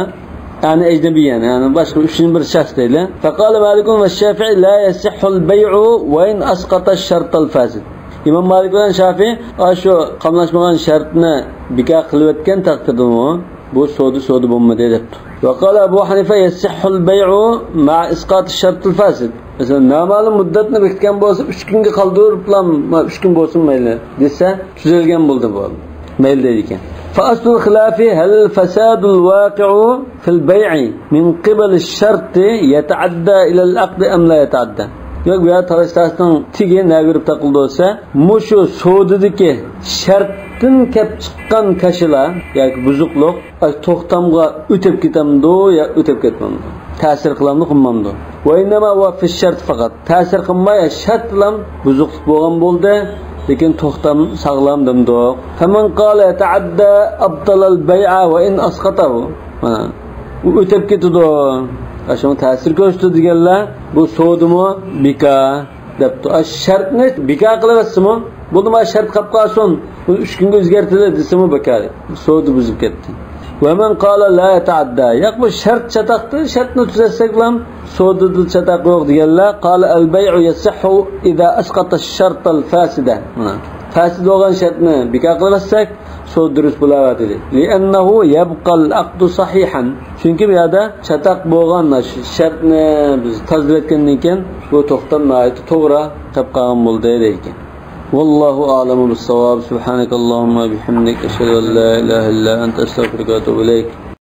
يەنى ئەجنەبىي، يەنى، يەنى باشقا ئۈچىنچى بىر شەخس دەيلى. فقال مالك والشافعي لا يصح البيع وإن أسقط الشرط الفاسد. ئىمام مالىك بىلەن شافىئى ئاشۇ قاملاشمىغان شەرتنى بىكار قىلىۋەتكەن تەقدىردىمۇ بۇ سودا سودا بولمىدى دەپتۇ. وقال أبو حنيفة يصح البيع مع إسقاط الشرط الفاسد. مەسىلەن، نامەلۇم مۇددەتنى بېكىتكەن بولسا، ئۈچ كۈنگە قالدۇرۇپلا، ئۈچ كۈن بولسۇن مەيلى دېسە، تۈزەلگەن بولدى بۇ. مەيلى دەيدىكەن. فأصل الخلاف هل الفساد الواقع في البيع من قبل الشرط يتعدى إلى العقد أم لا يتعدى؟ ياق، بۇ يەردە تالاش تارتىشنىڭ تېگى نەگە بېرىپ تاقىلىدۇ دېسە، مۇشۇ سودىدىكى شەرتتىن كەپ چىققان كاشىلا ياكى بۇزۇقلۇق ئاشۇ توختامغا ئۆتۈپ كېتەمدۇ يا ئۆتۈپ كەتمەمدۇ؟ تەسىر قىلامدۇ، قىلمامدۇ؟ وإنما هو في الشرط فقط. تەسىر قىلماي، شەرتلام بۇزۇقلۇق بولغان بولدى، لېكىن توختام ساغلام دېمىدۇق. فمن قال يتعدى أبطل البيع وإن أسقطه. مانا، ئۇ ئۆتۈپ كېتىدۇ. ئاشۇنىڭ تەسىر كۆرسىتىدۇ دېگەنلەر، بۇ سودىمۇ بىكار دەپتۇ. ئاشۇ شەرتنى بىكار قىلىۋەتسىمۇ، بولدى، مانا شەرت قاپ قالسۇن، بۇنى ئۈچ كۈنگە ئۆزگەرتىلى دېسىمۇ بىكار. سودا بۇزۇلۇپ كەتتى. ومن قال لا يتعدى. ياق، بۇ شەرت چاتاقتى، شەرتنى تۈزەتسەكلا سودىدا چاتاق يوق دېگەنلەر، قال البيع يصح إذا أسقط الشرط الفاسد. مانا، فاسىد بولغان شەرتنى بىكار قىلىۋەتسەك، سودا دۇرۇس بولاۋاتىدۇ. لأنه يبقى العقد صحيحا. چۈنكى بۇ يەردە چاتاق بولغان شەرتنى بىز تازىلىۋەتكەندىن كېيىن، بۇ توختام ناھايىتى توغرا قېلىپ قالغان بولدى دەيدىكەن. والله أعلم بالصواب. سبحانك اللهم وبحمدك، أشهد أن لا إله إلا أنت، أستغفرك وأتوب إليك.